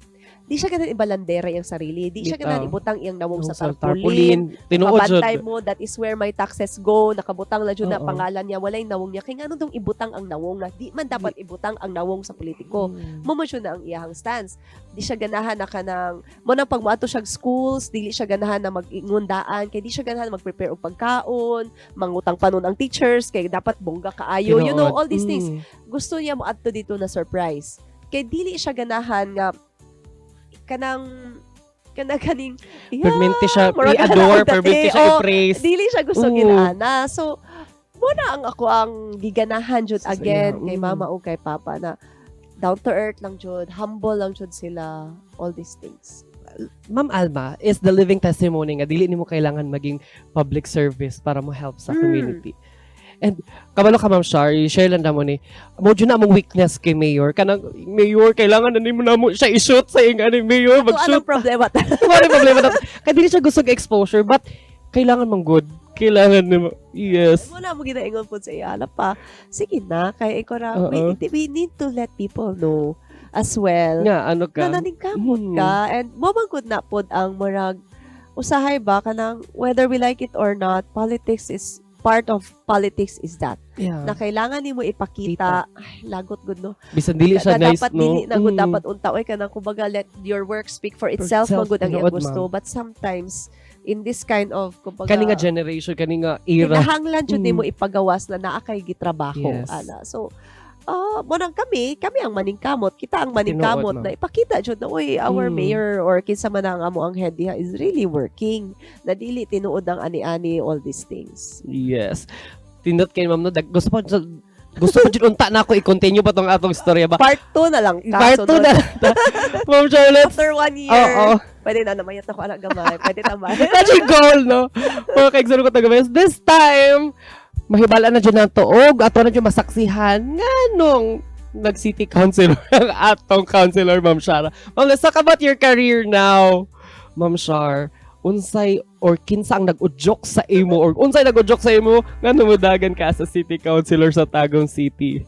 di siya ganahan ibalandera iyang sarili. Di siya Bitaw. Ganahan ibutang iyang nawong sa Sa tarpaulin. tarpaulin. Tinuod jud. Kabantay mo, that is where my taxes go. Nakabutang na jud na pangalan niya, walay nawong niya. Kaya ngano dong ibutang ang nawong na? Di man dapat ibutang ang nawong sa politiko. Mao man siya na ang iyahang stance. Di siya ganahan na kanang, mao nang pag moadto siya schools, dili siya ganahan na mag-ingundaan, kay di siya ganahan mag-prepare og pagkaon, mangutang pa nun ang teachers, kay dapat bongga kaayo. Tinuod. All these things. Gusto niya mo adto dito na surprise. Kay dili siya ganahan nga kanang kanang kaning yeah, Permente siya murag i-adore, kanang dati. permente siya Oh, i-praise. dili siya gusto ginaana. So, mao na ang ako ang giganahan jud Sa again iya, kay mama o kay papa na down to earth lang jud, humble lang jud sila, all these things. Ma'am Alma is the living testimony nga dili nimo kailangan maging public service para mo help sa community. And kabalo ka, Ma'am Shar, share lang namo ni. Mao jud na among weakness kay Mayor. Kanang Mayor, kailangan na nimo namo siya i-shoot sa ing ani Mayor, So, mag-shoot. anong problema? Wala problema na. Kay dili siya gusto og exposure, but kailangan man good. Kailangan nimo. Yes. Mao na mo ginaingon po sa iya pa. Sige na, kay ikaw ra, we need to let people know as well Nga ano ka. na naningkamot ka and mao man gud na pod ang murag usahay ba kanang whether we like it or not, politics is part of politics is that na kailangan nimo ipakita, ay, lagot gud, no? Bisan dili siya Na nice, dapat no. dili na gud dapat unta oy kanang kumbaga let your work speak for itself, itself, man gud ang iyang tinuod, gusto, but sometimes in this kind of kumbaga Kani nga generation, kani nga era. Kinahanglan jud nimo ipagawas na naa kay gitrabaho ana. So mao nang kami ang maningkamot, kita ang maningkamot Tinuod, na ipakita jud na uy, our mayor or kinsa man ang amo ang head diha is really working na dili tinuod ang ani-ani, all these things. Yes. Tindot kay ma'am, no. Gusto pa jud unta na ako i-continue pa tong atong istorya ba. Part 2 na lang ka, Part 2 sunod. na. Ma'am Charlotte. After one year, pwede na namayat ako anak gamay, pwede tama. That's your goal, no? Mga kaigsoon ko taga this time, mahibala na dyan ang tuog, ato na dyan masaksihan nga nung nag-city councilor ang atong councilor, Ma'am Shara. Ma'am, let's talk about your career now. Ma'am Shar, unsay or kinsa ang nag-udyok sa imo or unsay nag-udyok sa imo nga numudagan ka sa city councilor sa Tagum City?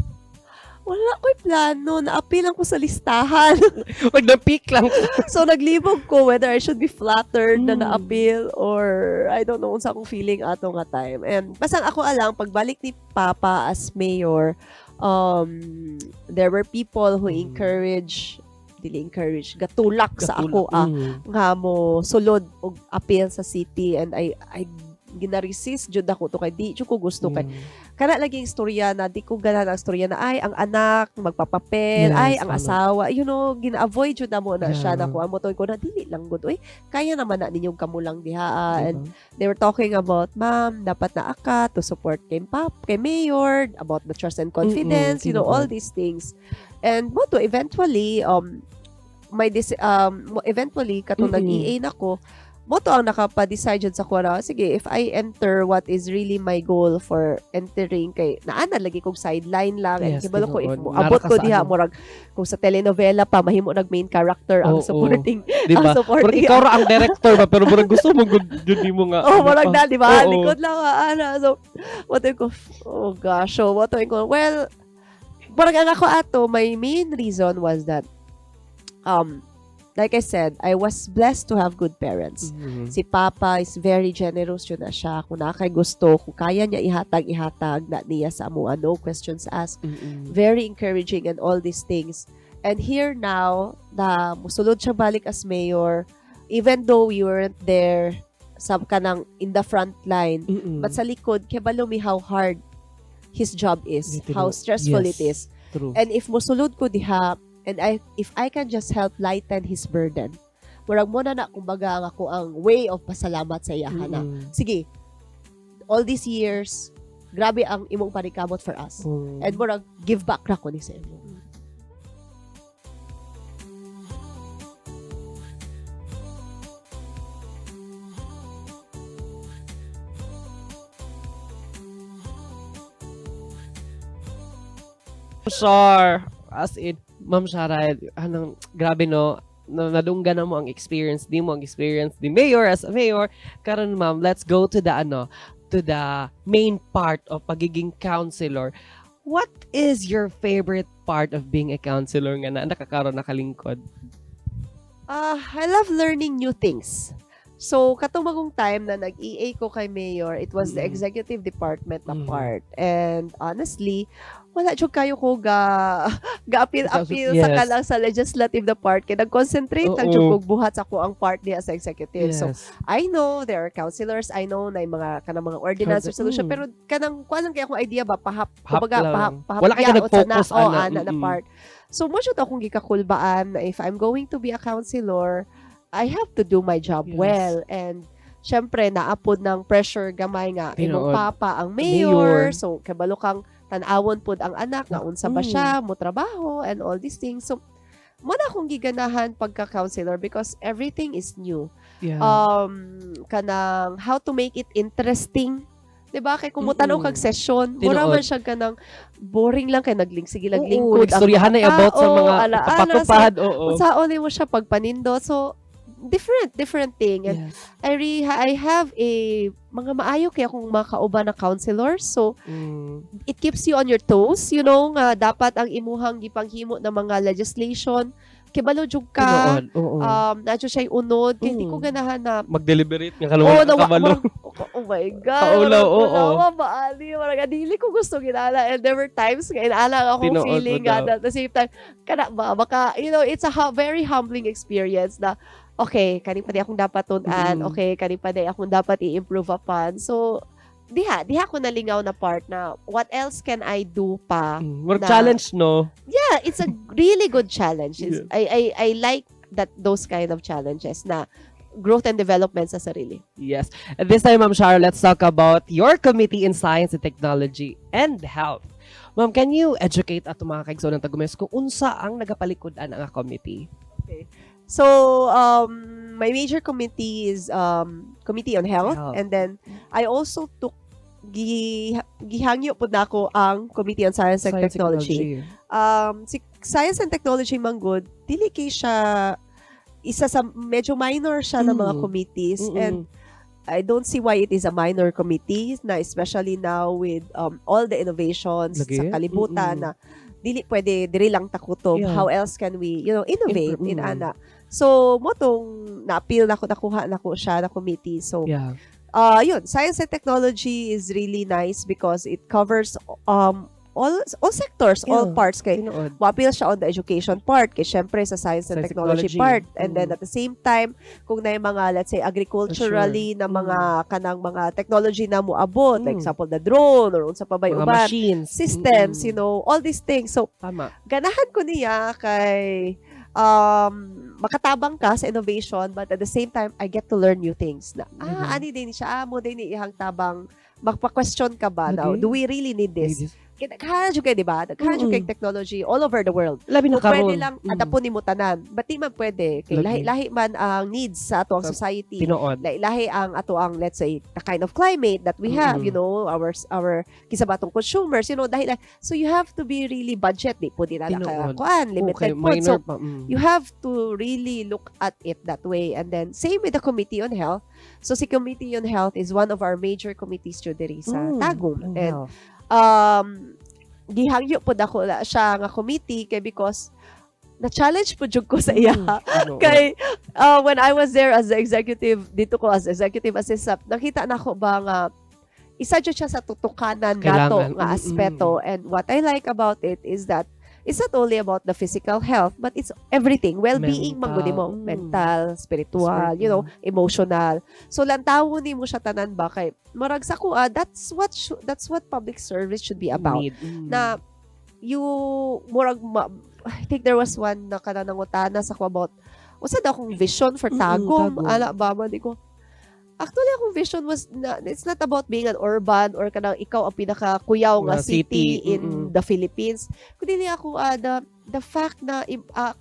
Wala ko'y plano, naapilang ko sa listahan. Wag na pick lang. So naglibog ko whether I should be flattered na na-appeal or I don't know unsa akong feeling ato nga time. And basta ang ako alang, pagbalik ni Papa as mayor, there were people who encourage dili encourage, gatulak sa ako nga mo sulod og appeal sa city and I gina-resist jud ako to kay di jud ko gusto kay kana lagi ang istorya na di ko ganahan ang istorya na ay ang anak magpapapel, ay ang asawa, gina-avoid jud namo na siya na kuan mo to ko na dili lang gud, uy, kaya naman na ninyong kamulang diha ah. And they were talking about, "Ma'am, dapat na aka to support kay pap kay mayor about the trust and confidence," all tinuod. These things. And mo to eventually may dis eventually katong nag-EA na ko mo to ang nakapa-decide jud sa kuha na, sige, if I enter, what is really my goal for entering, kay naana lagi kog sideline lang and kibalo ko if tinuod. mo Nara abot ka ko sa diha ano. Murag kung sa telenovela pa mahimo nag main character ang supporting Di ang ba? Murag supporting ikaw ra ang director ba, pero murag gusto mo gud jud nimo nga Oh, ano murag pa. na, di ba? Oo. Likod lang, ah, ana. So, what ko, oh gosh. So, what ko, well, murag ang ako ato, my main reason was that, like I said, I was blessed to have good parents. Si Papa is very generous yun na siya. Kung naa kay gusto, kung kaya niya ihatag, ihatag na niya sa amoa. No questions asked. Very encouraging and all these things. And here now, na musulod siya balik as mayor, even though we weren't there sa kanang in the front line, but sa likod, kibalo mi how hard his job is, Literal. How stressful it is. True. And if musulod ko diha, and I if I can just help lighten his burden, murag mo na na kumbaga ang ako ang way of pasalamat sa iyaha na. Sige, all these years, grabe ang imong panikamot for us. And murag give back ra ko ni sa imo. Shar, as in, Ma'am Shara, anong, grabe no, na nadunggan na mo ang experience, di mo ang experience di mayor as a mayor. Karon ma'am, let's go to the ano, to the main part of pagiging councilor. What is your favorite part of being a councilor nga na nakakaroon nakalingkod? Ah, I love learning new things. So, katong magong time na nag-EA ko kay Mayor, it was the executive department na part. And honestly, wala jud kayo ko ga ga appeal appeal sa kanang sa legislative na part kay nag-concentrate lang jud kog buhat sa ako ang part niya sa executive. So, I know there are councilors, I know na yung mga kanang mga ordinance resolution, pero kanang kuan lang kay akong idea ba pahap Hap kumbaga lang. pahap pahap Wala kay ka nag-focus oh, ana. Ana na part. So mo jud akong gikakulbaan na if I'm going to be a councilor, I have to do my job well and syempre naapod ng pressure gamay nga imong Tinuod. papa ang Mayor. mayor, so kabalo kang tan-awon pod ang anak nga unsa ba siya mo trabaho and all these things. So mo na akong giganahan pagka-counselor because everything is new. Kanang how to make it interesting. 'Di ba? Kay kung mutanaw kag session, mura man siya kanang boring lang kay nagling sige naglingkod ang Nagstoryahan na mga about sa tao, mga ala-ala. patupad. Oo. So, unsaon mo siya pagpanindot. So different different thing. And I have a mga maayo kay akong mga kauban na counselors. So it keeps you on your toes, nga dapat ang imuhang gipanghimo na mga legislation kibalo jud ka. Tinuod. Oo. Naa jud siya unod kay di ko ganahan na Mag-deliberate nga oh, kalawang nawa, kabalo. Oh my God. Kaulaw, Murag, oo. wala, maali. Murag, dili ko gusto ginala. And there were times nga inaala ang akong Tinuod mo feeling nga daw. at the same time, kana ba, baka, it's a very humbling experience na, okay, kani pa di akong dapat tun-an. Okay, kani pa di akong dapat i-improve upon. So, diha ko nalingaw na part na what else can I do pa? Murag challenge, no? Yeah, it's a really good challenge. I like that those kind of challenges na growth and development sa sarili. Yes. And this time, Ma'am Shara, let's talk about your committee in science and technology and health. Ma'am, can you educate ato mga kaigsoon ng Tagumes kung unsa ang nagapalikod-an ang committee? Okay. So, my major committee is Committee on Health. Health. And then, I also took, gihangyo po na ako ang Committee on Science and Science Technology. Si Science and Technology manggod, dili kay siya, isa sa medyo minor siya ng mga committees. And I don't see why it is a minor committee na especially now with all the innovations Lagi? sa kalibutan na dili pwede diri lang takutob. How else can we innovate in ana? So mo tong na-appeal nako, nakuha nako siya na committee. So yun, science and technology is really nice because it covers all sectors, all parts kay Tinuod. Moapil siya on the education part kay syempre sa science and Science technology, technology. part, and then at the same time kung na yung mga, let's say, agriculturally na mga kanang mga technology na moabot, like example the drone or unsa pa ba Mga uban machines. systems, all these things. So ganahan ko niya kay makatabang ka sa innovation, but at the same time I get to learn new things na ani din siya, mao din ni ihang tabang, magpa-question ka ba now, do we really need this? Kay daghan jud kay, di ba, daghan jud kay technology all over the world. Labi na Kung pwede karon. lang adapon nimo tanan, but di man pwede kay lahi-lahi man ang needs sa ato ang society. Lahi-lahi ang ato ang, let's say, the kind of climate that we have, our kinsa ba atong consumers, dahil so you have to be really budget, di po di na ka kuan, limited Okay, po. So minor pa. You have to really look at it that way. And then same with the Committee on Health. So si Committee on Health is one of our major committees jud diri sa Tagum Ang and health. Gihangyo pod ako na siya nga committee kay because na-challenge po jud ko sa iya. Kay when I was there as the executive, dito ko as executive assistant, nakita na ko ba nga isa jud siya sa tutukanan nato Kailangan. nga aspeto. And what I like about it is that it's not only about the physical health, but it's everything. Well-being man gud Mental. mo, mental, spiritual, emotional. So lantawo nimo siya tanan ba kay murag sa kuha, that's what public service should be about Need. Na you murag I think there was one na kana nangutana sa ko about unsa daw akong vision for Tagum, Tagum. Ala ba man di ko. Actually, akong vision was na, it's not about being an urban or kanang ikaw ang pinakakuyaw nga Nga city, city, in the Philippines, kundi ako the fact na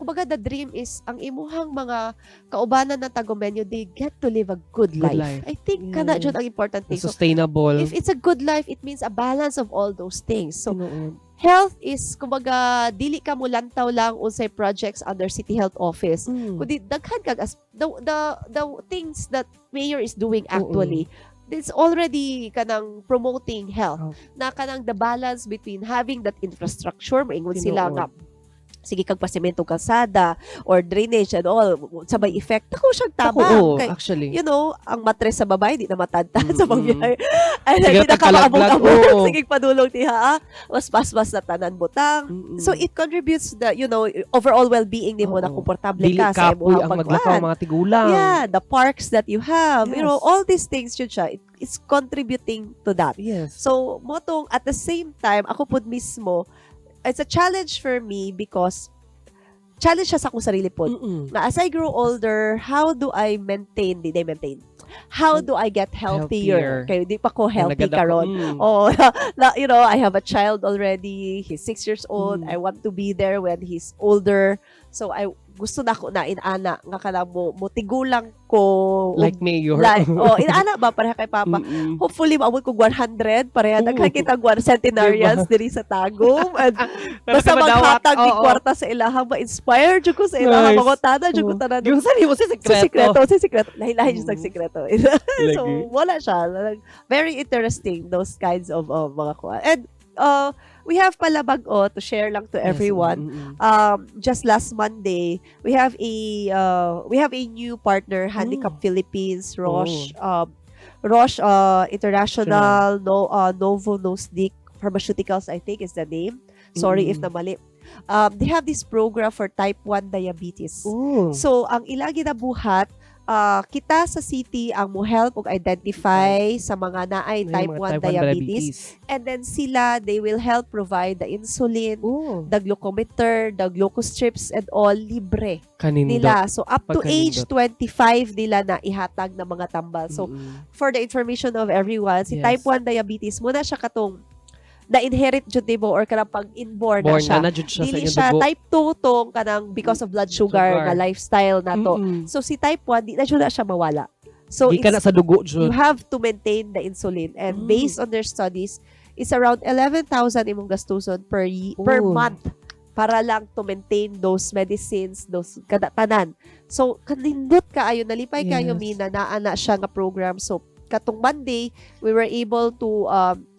kumbaga the dream is ang imuhang mga kaubanan ng Tagumenyo, they get to live a good Good life. Life. I think kana jud ang important thing. So Sustainable. if it's a good life, it means a balance of all those things. So health is kumbaga dili ka mulantaw lang unsay projects under City Health Office kundi daghan kag as the things that mayor is doing. Actually, it's already kanang promoting health na kanang the balance between having that infrastructure, maingon sila nga sige kag pasemento kalsada or drainage and all, sabay effect ako siyang Ako, tabang oo, kay actually. ang matres sa babae di na matadtad sa pagbiyahe. Ay, Sige, di na ka tagkalaglag, maabot-abot. oo. Sige, padulong tiha. Mas paspas na tanan butang. So it contributes the overall well-being nimo na komportable Dili ka sa kapoy imong ang maglakaw pagkuan. mga tigulang. Yeah, the parks that you have, all these things yun siya. It's contributing to that. So, mao tong at the same time, ako pud mismo, it's a challenge for me because challenge siya sa akong sarili pod. Na as I grow older, how do I maintain, di maintain, how do I get healthier? Healthier. Kaya di pa ko healthy Nagada- karon. Oh, na, I have a child already. He's 6 years old. I want to be there when he's older. So I gusto na ako na inana nga kana mo tigulang ko Like mayor. Like, oh, inana ba pareha kay Papa. Hopefully maabot ko 100 pareha daghan kitang one centenarians diri sa Tagum and Pero basta ka madawat, maghatag ni kwarta sa ilaha, ma-inspire jud ko sa ilaha, mangutana jud ko tanan. Yung sa mo sa Sa sekreto. sikreto, sa sikreto. Lahi-lahi jud sa sikreto. So, Lagi. wala siya. Like, very interesting, those kinds of mga kuha. And we have pala bag-o to share lang to everyone. Just last Monday, we have a new partner, Handicap Philippines, Roche, Roche International, no, Novo Nordisk Pharmaceuticals, I think is the name. Sorry if namali. They have this program for type 1 diabetes. So, ang ilang ginabuhat, kita sa city ang mo help og identify sa mga naay May type mga 1 diabetes. And then sila, they will help provide the insulin, the glucometer, the glucose strips and all libre Kanindot. nila. So up to age Pagkanindot. 25 nila na ihatag na mga tambal. So for the information of everyone, si type 1 diabetes mao na siya katong na-inherit jud nimo or kanang pag inborn na Born siya. na na jud siya sa Dili inyong siya dugo. type 2 tong kanang because of blood sugar, Sugar. na lifestyle na to. So si type 1 di na jud na siya mawala. So Gikan na sa dugo you jud. have to maintain the insulin and based on their studies, it's around 11,000 imong gastuson per month para lang to maintain those medicines, those kada tanan. So kanindot kaayo, nalipay kaayo mi na naa na siya nga program. So katong Monday, we were able to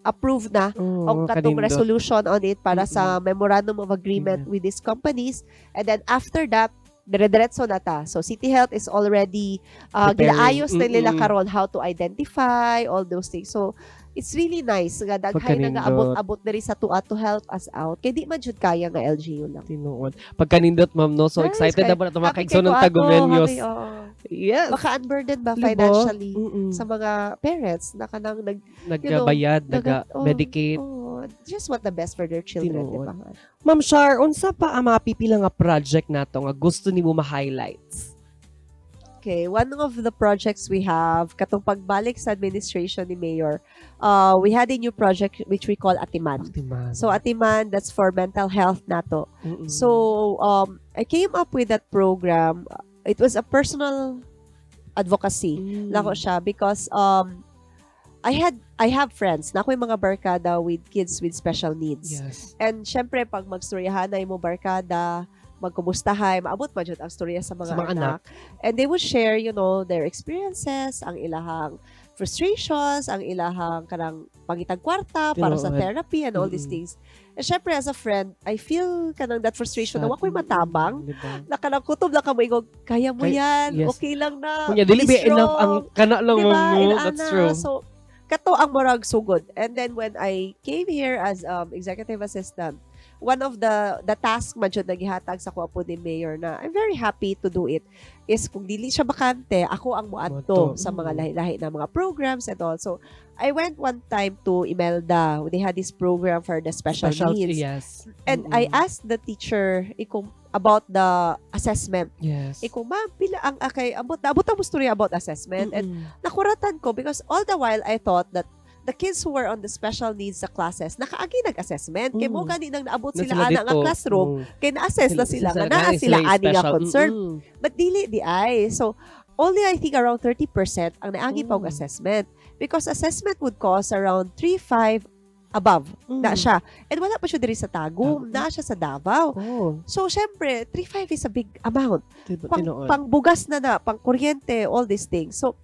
approve na ang katong Kanindot. Resolution on it para sa memorandum of agreement with these companies. And then after that, dire-diretso na ta. So City Health is already Preparing. ginaayos na nila karon how to identify all those things. So it's really nice nga daghay Pagkanindot. Na abot-abot diri sa atoa to help us out. Kay di man jud kaya nga LGU lang. Tinuod. Pagkanindot, ma'am, no? So Nice, excited na ba na happy makaigsoon kay ng ko ato, Tagumenyos. Happy, oo. Maka-unburden ba Diba? financially sa mga parents na kanang nag Nagbayad, naga-medicate. Oh, just want the best for their children, di Tinuod. ba? Ma'am Shar, unsa pa ang mga pipila nga project nato nga gusto nimo ma-highlights? Okay, one of the projects we have, katong pagbalik sa administration ni Mayor, we had a new project which we call Atiman. Atiman. So Atiman, that's for mental health nato. So I came up with that program. It was a personal advocacy nako siya because I have friends na ako'y mga barkada with kids with special needs. And syempre pag magstoryahan na imo barkada, magkumustahay, maabot man jud ang storya sa mga Sa mga anak. And they would share their experiences, ang ilahang frustrations, ang ilahang kanang pangitag kwarta para sa Tinuod. Therapy and all these things. And syempre as a friend, I feel kanang that frustration na wa ko'y matabang. Diba? Na kanang kutob na ka mo ingog, "Kaya mo yan, okay lang na, Kunya, dili be ba enough ang strong." kana lang, Diba? ma'am, no? Inaana. That's true. So, kato ang murag sugod. And then when I came here as executive assistant, one of the task man jud na gihatag sa kuha po ni Mayor na I'm very happy to do it is kung dili siya bakante, ako ang muadto Muadto. sa mga lahi-lahi na mga programs and all. So, I went one time to Imelda. They had this program for the special needs. And I asked the teacher iko about the assessment. Iko, "Ma'am, pila ang akay abot abot ang story about assessment?" And nakuratan ko because all the while I thought that the kids who were on the special needs sa classes nakaagi nag-assessment. Kay mo gani nang naabot Na sila ana nga dito. Classroom kay na-assess na sila nga naa sila sila ani nga special. concern. But dili di ay. So only I think around 30% ang naagi pa og assessment because assessment would cost around 3 5 above na siya. And wala pa siya diri sa Tagum, Tagum. Na siya sa Davao. So syempre 3 5 is a big amount pang, Tinuod. Pangbugas na, pang kuryente, all these things. So,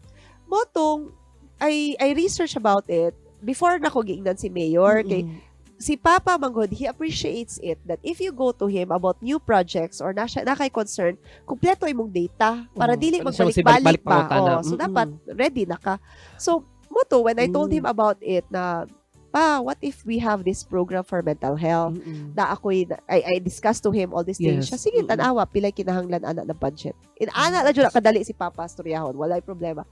mao tong, I research about it before na ko giingnan si Mayor. Kay, si Papa manggod, he appreciates it that if you go to him about new projects or na kay concern, kumpleto imong data para dili Para siya magbalik-balik magsibalik-balik pa. pangutana. Oh, so, dapat ready na ka. So, mao to, when I told him about it na, "Pa, what if we have this program for mental health?" Na ako'y, I discussed to him all these things. Siya, "Sige, tanawa, pilay kinahanglan ana ng budget." Ana na jud kadali si Papa storyahon, walay problema.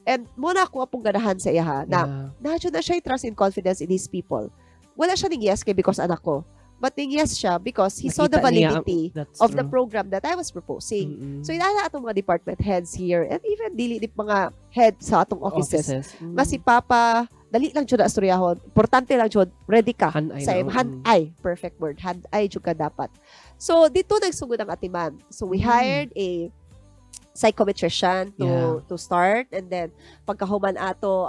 And mao na ako apong ganahan sa iya na na jud na siya trust and confidence in his people. Wala siya ning yes kay because anak ko. But ning yes siya because he saw the Nakita niya validity That's of the true. Program that I was proposing. So inana atong mga department heads here and even dili di mga head sa atong offices. Nga si Papa, dali lang jud na istoryahon. Importante lang jud, ready ka Hand-eye sa na, im hand-eye, perfect word, hand-eye jud ka dapat. So dito nagsugod ang Atiman. So we hired a psychometrician to to start and then pagkahuman ato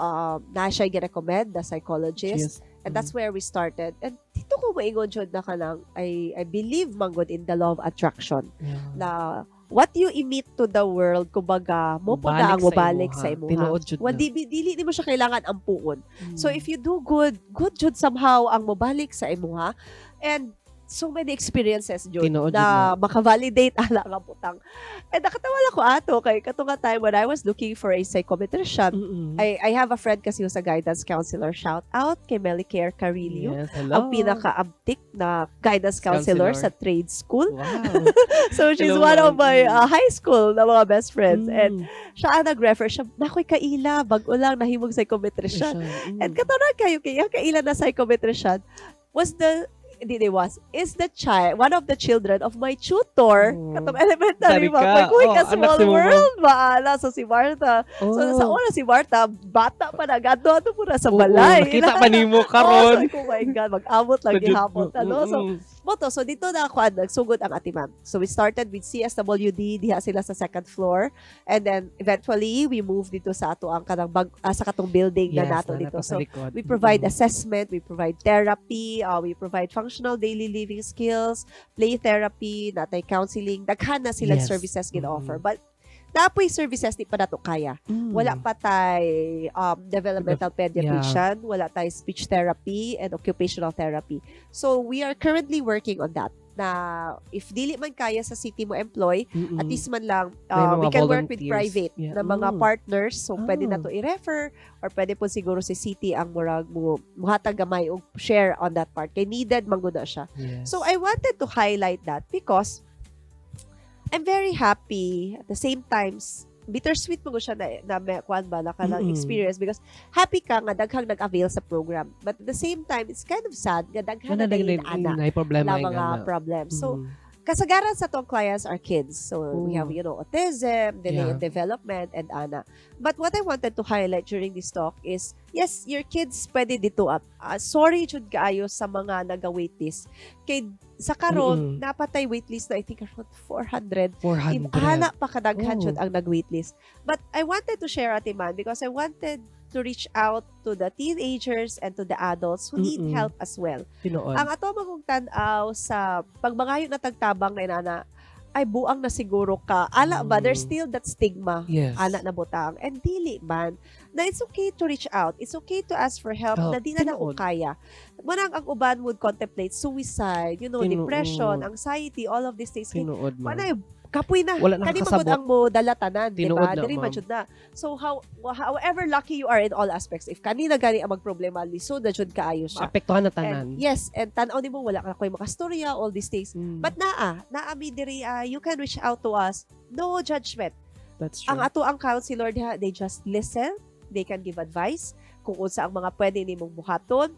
na siya gi-recommend the psychologist and that's where we started. And dito ko maingon jud na kanang I believe manggod in the law of attraction na what you emit to the world, kumbaga, mo po na ang mobalik sa imuha. Tinuod jud Wa na. di, dili mo siya kailangan ampuon. So if you do good, good jud somehow ang mobalik sa imuha. And so many experiences jud Tinuod jud na maka-validate ala nga butang. And nakatawa lang ko ato kay kato nga time when I was looking for a psychometrician, I have a friend kasi who's a guidance counselor. Shout out kay Melicare Carillo. Yes, hello. Ang pinaka-abtik na guidance counselor Counselor. sa trade school. So she's Hello, one of ma'am. my high school na mga best friends. And siya ang nag-refer siya, "Nakoy kaila, bago lang nahimog psychometrician." Siya. And kataran kayo, kaya kaila na psychometrician was the hindi di was is the child, one of the children of my tutor katong elementary Dari ba ka. ka. Uy, Oh, ka anak small si Mama. world ba so si Martha, so sa una si Martha bata pa na gadto ato po na sa Oo, balay. nakita pa nimo Oh, karon. so, oh my God, mag-amot lang Sa jud gihapon mo. ano. So mao to, so dito na ako nagsugod ang Atiman. So we started with CSWD, diha sila sa second floor. And then eventually we moved dito sa ato ang kanang bag, sa katong building na nato na dito. sa So likod. we provide assessment, we provide therapy, we provide functional daily living skills, play therapy, natay counseling, daghan na silang services gina-offer. But napoy services di pa nato kaya. Wala pa tay developmental pediatrician, wala tay speech therapy and occupational therapy. So we are currently working on that. Na if dili man kaya sa city mo employ, at least man lang May mga we can work with volunteers. Private na mga partners. So pwede na to i-refer or pwede po siguro si city ang murag mo muhatag gamay og share on that part kay needed man gud na siya. So I wanted to highlight that because I'm very happy, at the same times bittersweet mo siya na kuan ba na kanang experience, because happy ka nga daghang nag-avail sa program, but at the same time it's kind of sad nga daghan na Kana ana na problema na yung mga ana. problems. So kasagaran sa atong clients are kids. So we have, autism, delay in development, and ana. But what I wanted to highlight during this talk is, yes, your kids pwede dito up. Sorry jud kaayo sa mga naga-waitlist. Kay sa karon naa pa tay waitlist na I think around 400. 400. Ana pa kadaghan Oh. jud ang nag-waitlist. But I wanted to share, Ate Man, because I wanted to reach out to the teenagers and to the adults who need help as well. Tinuod. Ang ato magong tan-aw sa pagmangayo na tagtabang na inana, ay buang na siguro ka. Ala ba, there's still that stigma. Ana na butang. And dili man, na it's okay to reach out. It's okay to ask for help Help. na di na nako Tinuod. Kaya. Manang ang uban would contemplate suicide, Tinuod. depression, anxiety, all of these things. Tinuod, ma'am. Manay, kapoy na. Wala na Kani man gud kasabot. ang mo dala tanan, di Tinuod ba? na, Diri man ma'am. jud na. So however lucky you are in all aspects, if kanina gani ang magproblema, lisod na jud kaayo siya. Maapektuhan na tanan. And, yes, and tan-aw nimo wala ka koy makastorya, all these things. But naa mi diri, you can reach out to us. No judgment. That's true. Ang ato ang counselor diha, they just listen, they can give advice kung unsa ang mga pwede nimong buhaton.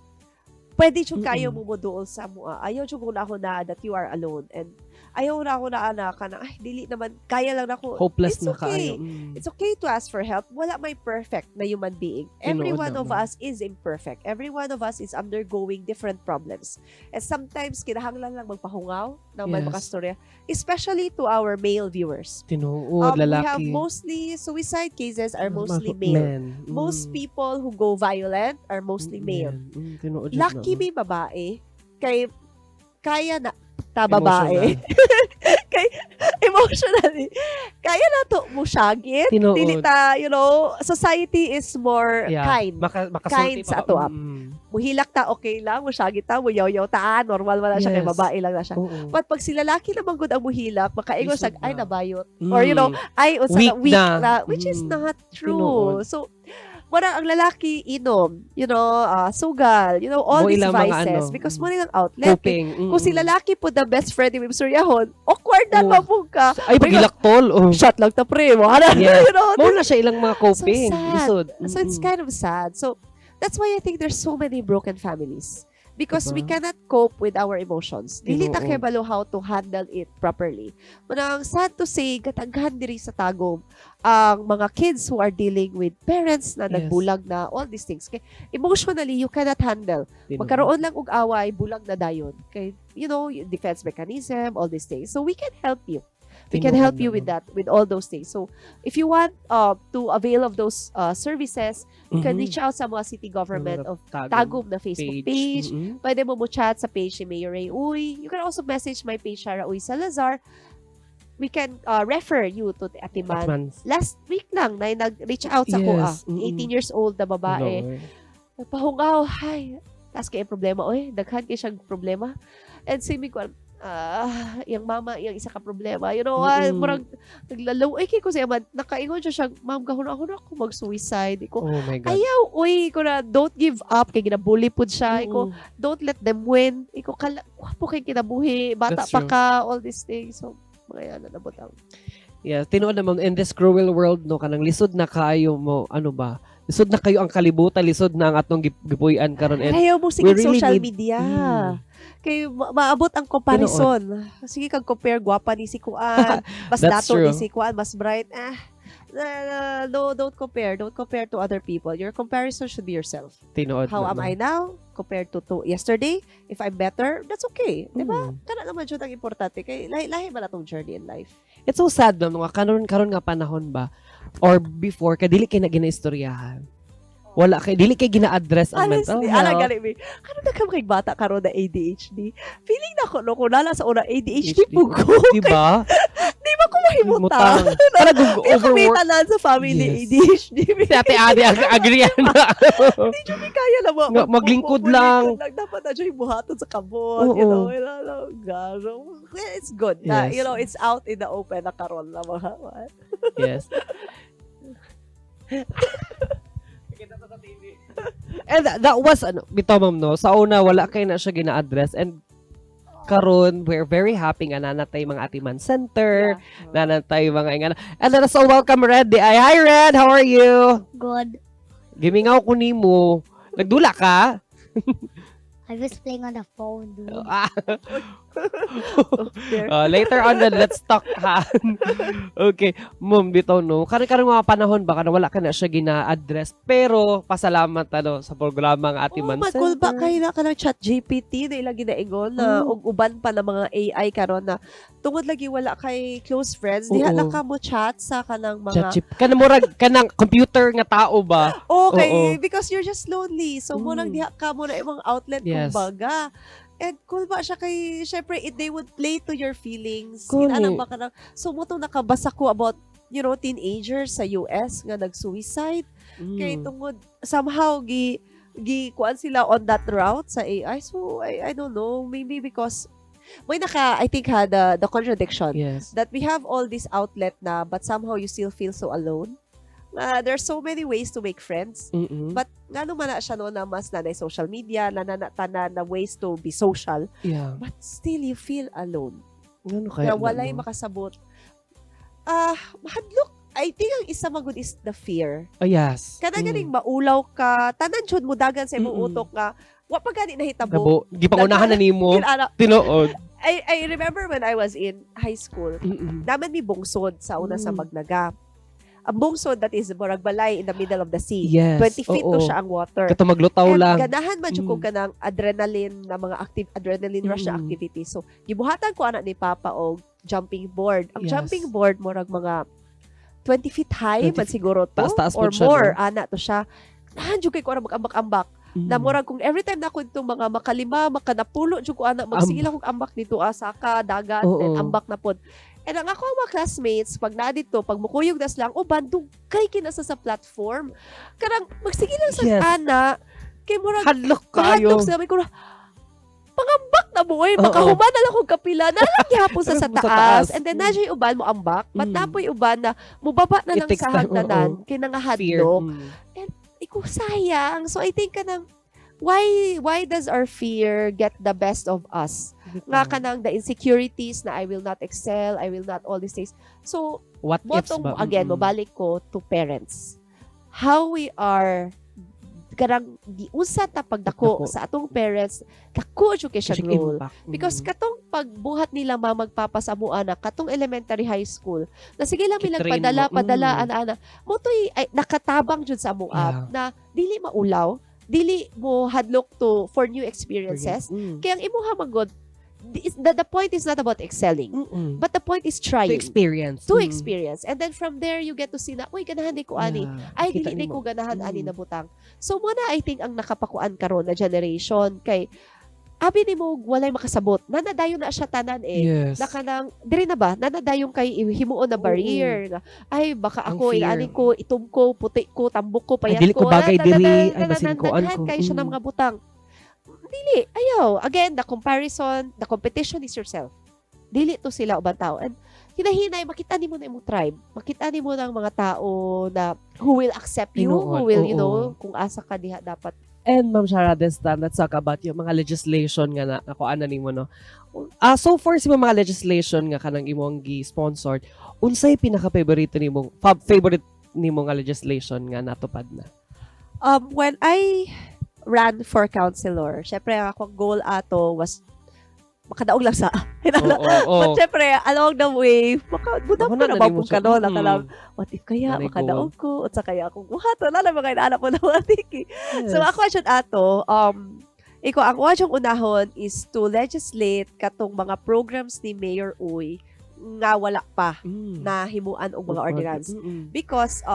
Pwede jud kayo mumuduol sa amoa. Ayaw jud ko na ako na that you are alone and ayaw na ako na ana ka na ay dili naman kaya lang nako. Hopeless It's na okay. kaayo. It's okay to ask for help. Wala may perfect na human being. Every Tinuod one na, of ma'am. us is imperfect. Every one of us is undergoing different problems. And sometimes, kinahanglan lang magpahungaw na may makastorya. Especially to our male viewers. Tinuod, We lalaki. have mostly, suicide cases are mostly male. Men. Most people who go violent are mostly male. Men. Tinuod jud na, Lucky ma'am. may babae, kay kaya na ta babae. Emotional. Kay emotionally kaya na to mo syagit. Tinuod. Dili ta, society is more kind. Makasulti Kind pa sa ba? ato, ah. Muhilak ta okay lang, musyagit ta, muyaw-yaw ta, ah, normal wala siya kay babae lang na siya. But pag sila laki naman gud ang muhilak, makaingon Lisod siya, ay na. nabayot. Or ay unsa Weak na, weak na. na, which is not true. Tinuod. So, wala ang lalaki inom, sugal, all Mo these ilang mga vices ano, because mo nilang outlet. Coping. Kung si lalaki po the best friend ni Suryahon, awkward na pa po ka. Ay, pagilaktol. Oh. Shot lang ta pre mo. Ano, Mo na siya ilang mga coping. So sad. Lisod. So it's kind of sad. So that's why I think there's so many broken families. Because we Diba? cannot cope with our emotions. Dili ta Tinuod. kabalo how to handle it properly. Manang sad to say, kataghan diri sa Tagum ang mga kids who are dealing with parents na nagbulag na, all these things. Kay emotionally, you cannot handle. Tinuod. Magkaroon lang og away, bulag na dayon. Kay, defense mechanism, all these things. So we can help you. We can Tinuod help you with naman. that, with all those things. So if you want to avail of those services, you can reach out sa mga city government of Tagum Tagum na Facebook page. Pwede mo chat sa page ni Mayor Ray Uy. You can also message my page, Shara Uy Salazar. We can refer you to Ate Man. Atmans. Last week lang, na nag-reach out sa ko, 18 years old na babae. Lord. Nagpahungaw, hay. Tapos kay problema, oy, daghan kay siyang problema. And sabi ko, yung mama, yung isa ka problema. Murag, naglalaw, ay, kay ko siya, man, nakaingon siya siya, ma'am, gahon ako na ako mag-suicide. Iko, Oh my God. ayaw, uy, ko na, don't give up, kay ginabully pud siya. Iko, don't let them win. Iko, kala, po kay kinabuhi, bata That's pa true. ka, all these things. So, mga yan, na nabutang. Yeah, tinuod naman in this cruel world no, kanang lisod na kaayo mo ano ba? Lisod na kayo ang kalibutan, lisod na ang atong gipuy-an karon and Ayaw mo sige we really social media. Kay maabot ang comparison. Sige kag compare gwapa ni si Kuan, mas That's dato ni true. si Kuan, mas bright. Ah, no, don't compare. Don't compare to other people. Your comparison should be yourself. Tinuod How am naman. I now compared to yesterday? If I'm better, that's okay. Di ba? Kana naman jud ang importante kay lahi lahi man atong journey in life. It's so sad no nga karon karon nga panahon ba or before kay dili kay na ginaistoryahan. Wala kay dili kay gina-address ang mental Honestly, ala health. gali mi. Karon na kay bata karon na ADHD. Feeling na ko no kung nala sa una ADHD ADHD. po ko. Diba? Di Di ba ko mahimutang? Mutang. Parang Kaya kami overwork. tanan sa family, ADHD. Si Ate Ate, agree na. Hindi jud mi kaya na mo. Nga, maglingkod lang. Dapat na siya buhaton sa kamot. Garo. Well, it's good na, it's out in the open na karon na mga. Yes. And that was, ano, bitaw, ma'am, no? Sa una, wala kay na siya gina-address. And karon we're very happy nga naa na tay mga Atiman Center, naa na tay mga ingana. And let us all welcome Red diay. Hi, Red! How are you? Good. Gimingaw ko nimo. Nagdula ka? I was playing on the phone, dude. Ah. There. Later on then, let's talk ha. Okay, ma'am, bitaw no. Kani mga panahon ba kana wala ka na siya gina-address, pero pasalamat ano sa programa ng Atiman Oh, magkulba Center. kay na kanang ChatGPT na ilang ginaingon na og uban pa na mga AI karon na tungod lagi wala kay close friends, diha lang ka mo chat sa kanang mga Chat chip. Kanang murag kanang computer nga tao ba? Okay, because you're just lonely. So mo nang diha ka mo na imong outlet kumbaga. And cool ba siya kay syempre it, they would play to your feelings. Gani. Inanang ba kanang so mo tong nakabasa ko about teenagers sa US nga nag-suicide kay tungod somehow gi gi kuan sila on that route sa AI. So I don't know, maybe because may naka I think ha the contradiction that we have all this outlet na but somehow you still feel so alone. There's so many ways to make friends. But ngano man na siya no na mas na social media, na na tanan na ways to be social, but still you feel alone. Ngano kaya Na walay na, no? makasabot. Ah, mahadlok. I think ang isa magud is the fear. Oh, yes. Kada ganing maulaw ka, tanan jud mo dagan sa imong utok nga wa pa gani nahitabo. Nabo, gipangunahan na nimo. Kinana, Tinuod. I remember when I was in high school, naman mi bungsod sa una sa Magnaga. Ang bungsod, that is murag balay in the middle of the sea. 20 feet to siya ang water. Kato maglutaw And lang. ganahan man jud ko kanang adrenaline na mga active adrenaline rush na activity. So gibuhatan ko ana ni Papa og jumping board. Ang jumping board murag mga 20 feet high 20 man siguro to Taas-taas or po siya, more no? ana to siya. Ganahan jud kay ko ana mag-ambak-ambak. Na murag kung every time na ako itong mga makalima, makanapulo jud ko ana magsige lang kog ambak dito saka dagat then ambak na pod. And ang ako ang mga classmates pag naa dito, pag mukuyog na sila, ang uban dugay kinasa sa platform. Kanang magsige lang sa ana kay murag Hadlok kayo. mahadlok sila may kura pangambak na mo eh. Makahuman na lang kong kapila. Nalang gihapon sa Sa taas. taas. And then na siya uban mo ambak. But napoy uban na mubaba na It lang takes sa time, hagdanan. Kay Fear. nangahadlok. Ikaw sayang. So I think kanang why does our fear get the best of us? Nga kanang the insecurities na I will not excel, I will not all these things. So What ifs motong ba? again, mobalik ko to parents. How we are kanang giunsa ta pagdako Pagdako. sa atong parents, dako jud kay siya Siya role. impact. Because katong pagbuhat nila magpapa sa amoa na katong elementary, high school na sige lang milang Gitrain padala mo. padala ana ana mo to'y ay, nakatabang jud sa amoa na dili maulaw, dili mo hadlok to for new experiences. Kaya ang imuha magod the point is not about excelling, but the point is To trying experience. to experience, and then from there you get to see na, uy, ganahan di ko ani, ay Kita dili di nimo. ko ganahan ani na butang. So mo na I think ang nakapakuan karon na generation kay abi nimo walay makasabot nanadayon na siya tanan eh. Na kanang diri na ba nanadayon kay himuon na barrier nga ay baka Ang ako fear. inaani ko, itom ko, puti ko, tambok ko, Ay, payat dili ko bagay diri, ay, basin kuan daghan ko. kay siya ng mga butang dili ayaw. Again, the comparison, the competition is yourself, dili to sila ubang tao. And hinahinay makita nimo na imong tribe, makita nimo ng mga tao na who will accept you, Tinuod, who will kung asa ka diha dapat. And Ma'am Shara, this time, let's talk about yung mga legislation nga na nakuha na nimo, no? Ah, so far, sa mga legislation nga kanang imong gi-sponsored, unsay pinaka-favorite nimong favorite nimo nga legislation nga natupad na? When I ran for councilor, syempre ang akong goal ato was makadaog lang sa. Oo. But syempre, along the way, maka, budang Ako ko na na ba nimo kung kano, siya. na kanang, what if kaya, Nanay makadaog ko, at sa kaya akong buhat, wala na mga inaanak ko na mga tiki. So ako siya ato, iko, ang ako unahon is to legislate katong mga programs ni Mayor Uy nga wala pa na himuan og mga ordinance. Because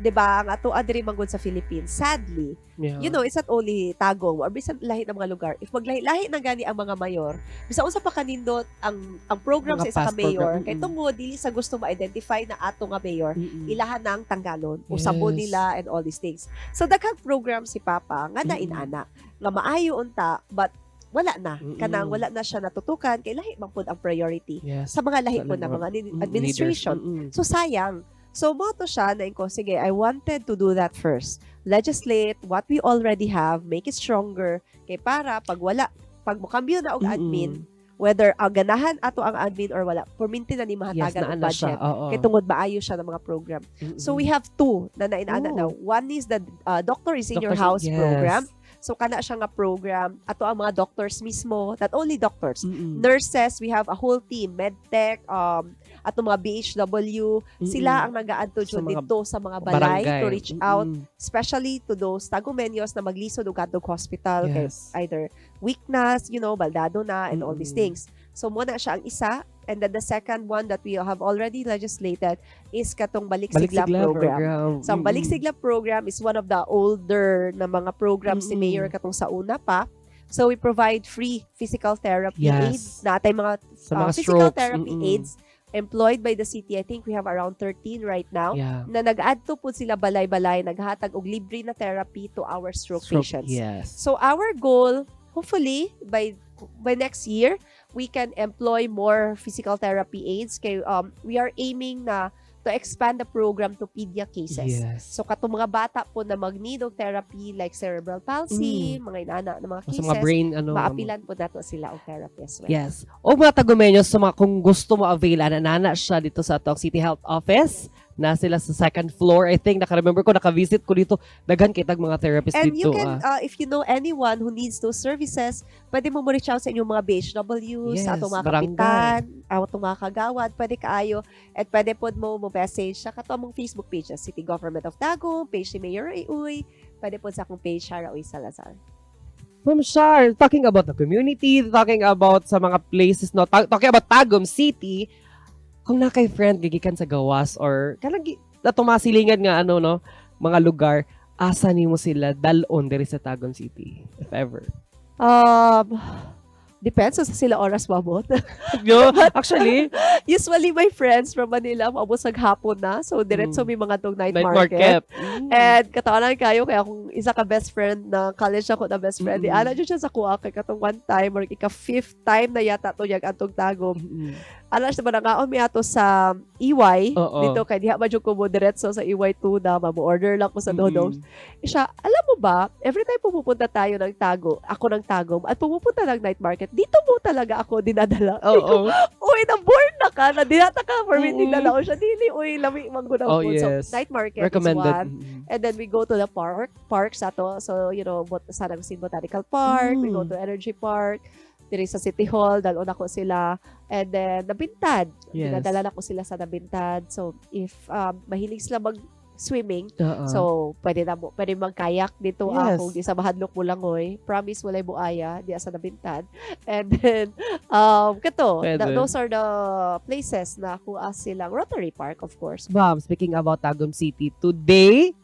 'Di ba, ang ato diri manggod sa Philippines, sadly, it's not only Tagum or bisan lahi ng mga lugar. If maglahi-lahi na gani ang mga mayor, bisan unsa pa kanindot ang program Mga sa isa ka past mayor, program, kay tungod dili sa gusto ma-identify na ato nga mayor, ilahan na ang tanggalon, usabon nila and all these things. So daghang program si Papa nga nainana, nga maayo unta, but wala na. Kanang wala na siya natutukan kay lahi man pud ang priority sa mga lahi Sa po na mga mga administration. leaders. So sayang. So mao to siya na ko, sige, I wanted to do that first. Legislate what we already have, make it stronger kay para pag wala, pag mokambyo na og admin, whether ang ganahan ato ang admin or wala, perminti na ni mahatagan naa og na siya. budget. Oo. Kay tungod maayo siya ng mga program. So we have two na nainana na. One is the Doctor is in Your Doctors- House program. So kana siya nga program ato ang mga doctors mismo, not only doctors, nurses, we have a whole team, medtech, ato mga BHW, sila ang nagaadto Sa jud mga dito sa mga balay Barangay. to reach out, especially to those Tagumenyos na maglisod og adtog hospital kay either weakness, baldado na and all these things. So mao na siya ang isa, and then the second one that we have already legislated is katong Balik Balik Sigla Sigla program. program. So, ang Balik Sigla program is one of the older na mga programs ni Mayor katong sa una pa. So, we provide free physical therapy aids. Natay mga Sa mga physical strokes. therapy aids employed by the city. I think we have around 13 right now na nag-adto po sila balay-balay, naghatag og libre na therapy to our stroke Stroke, patients. So our goal, hopefully by next year, we can employ more physical therapy aides. Kay we are aiming na to expand the program to pedia cases. So katong mga bata po na mag-need og therapy like cerebral palsy, mga inana na mga Sa cases, mga brain, ano. maapilan po nato sila og therapy as well. Yes. O mga Tagumenyos, sa mga kung gusto mo avail, nana siya dito sa atong City Health Office. Na sila sa second floor. I think, naka-remember ko, naka-visit ko dito. Daghan kitag mga therapist And dito. you can, if you know anyone who needs those services, pwede mo reach out sa inyong mga BHWs, sa atong mga barangay. kapitan, atong mga kagawad, pwede kaayo. At pwede pod mo mo message sa kato among Facebook page, sa City Government of Tagum, page ni Mayor Ray Uy, pwede pod sa akong page, Shara Uy Salazar. Ma'am Shar, talking about the community, talking about sa mga places, no, talking about Tagum City, kung na kay friend gigikan sa gawas or kanang natumasilingan nga ano no, mga lugar, asa nimo sila dalon diri sa Tagum City, if ever? Depends sa sila oras mabot. No, actually, Usually, my friends from Manila, maabot sa hapon na. So, diretso may mga tong night night market. market. And katawanan kayo kaya akong isa ka best friend na college ako na best friend. Ana jud siya sa kuha kay katong one time or ika fifth time na yata to yag atong Tagum. Ana siya ba nangaon mi ato sa EY Oo. dito kay diha man jud ko mo diretso sa EY 2 na mo order lang ko sa Dodong's. Siya, alam mo ba, every time pumupunta tayo ng Tago, ako ng Tagum at pumupunta ng night market, dito mo talaga ako dinadala. Uy, na-born na ka, na dinata ka for me, dinala ko siya. Dili, uy, lami man gud ang Oh, food. So, yes. night market is Recommended. one. And then we go to the park, parks ato. So, San Agustin Botanical Park, we go to Energy Park, diri sa City Hall, dalon ako sila. And then, Nabintad. Dinadala na ko sila sa Nabintad. So, if mahilig sila mag-swimming, Oo. so pwede na mo, pwede mag-kayak dito kung di sa mahadlok mo langoy. Promise walay buaya di sa Nabintad. And then kato, Pwede. Those are the places na kuha silang Rotary Park, of course. Ma'am, speaking about Tagum City, today,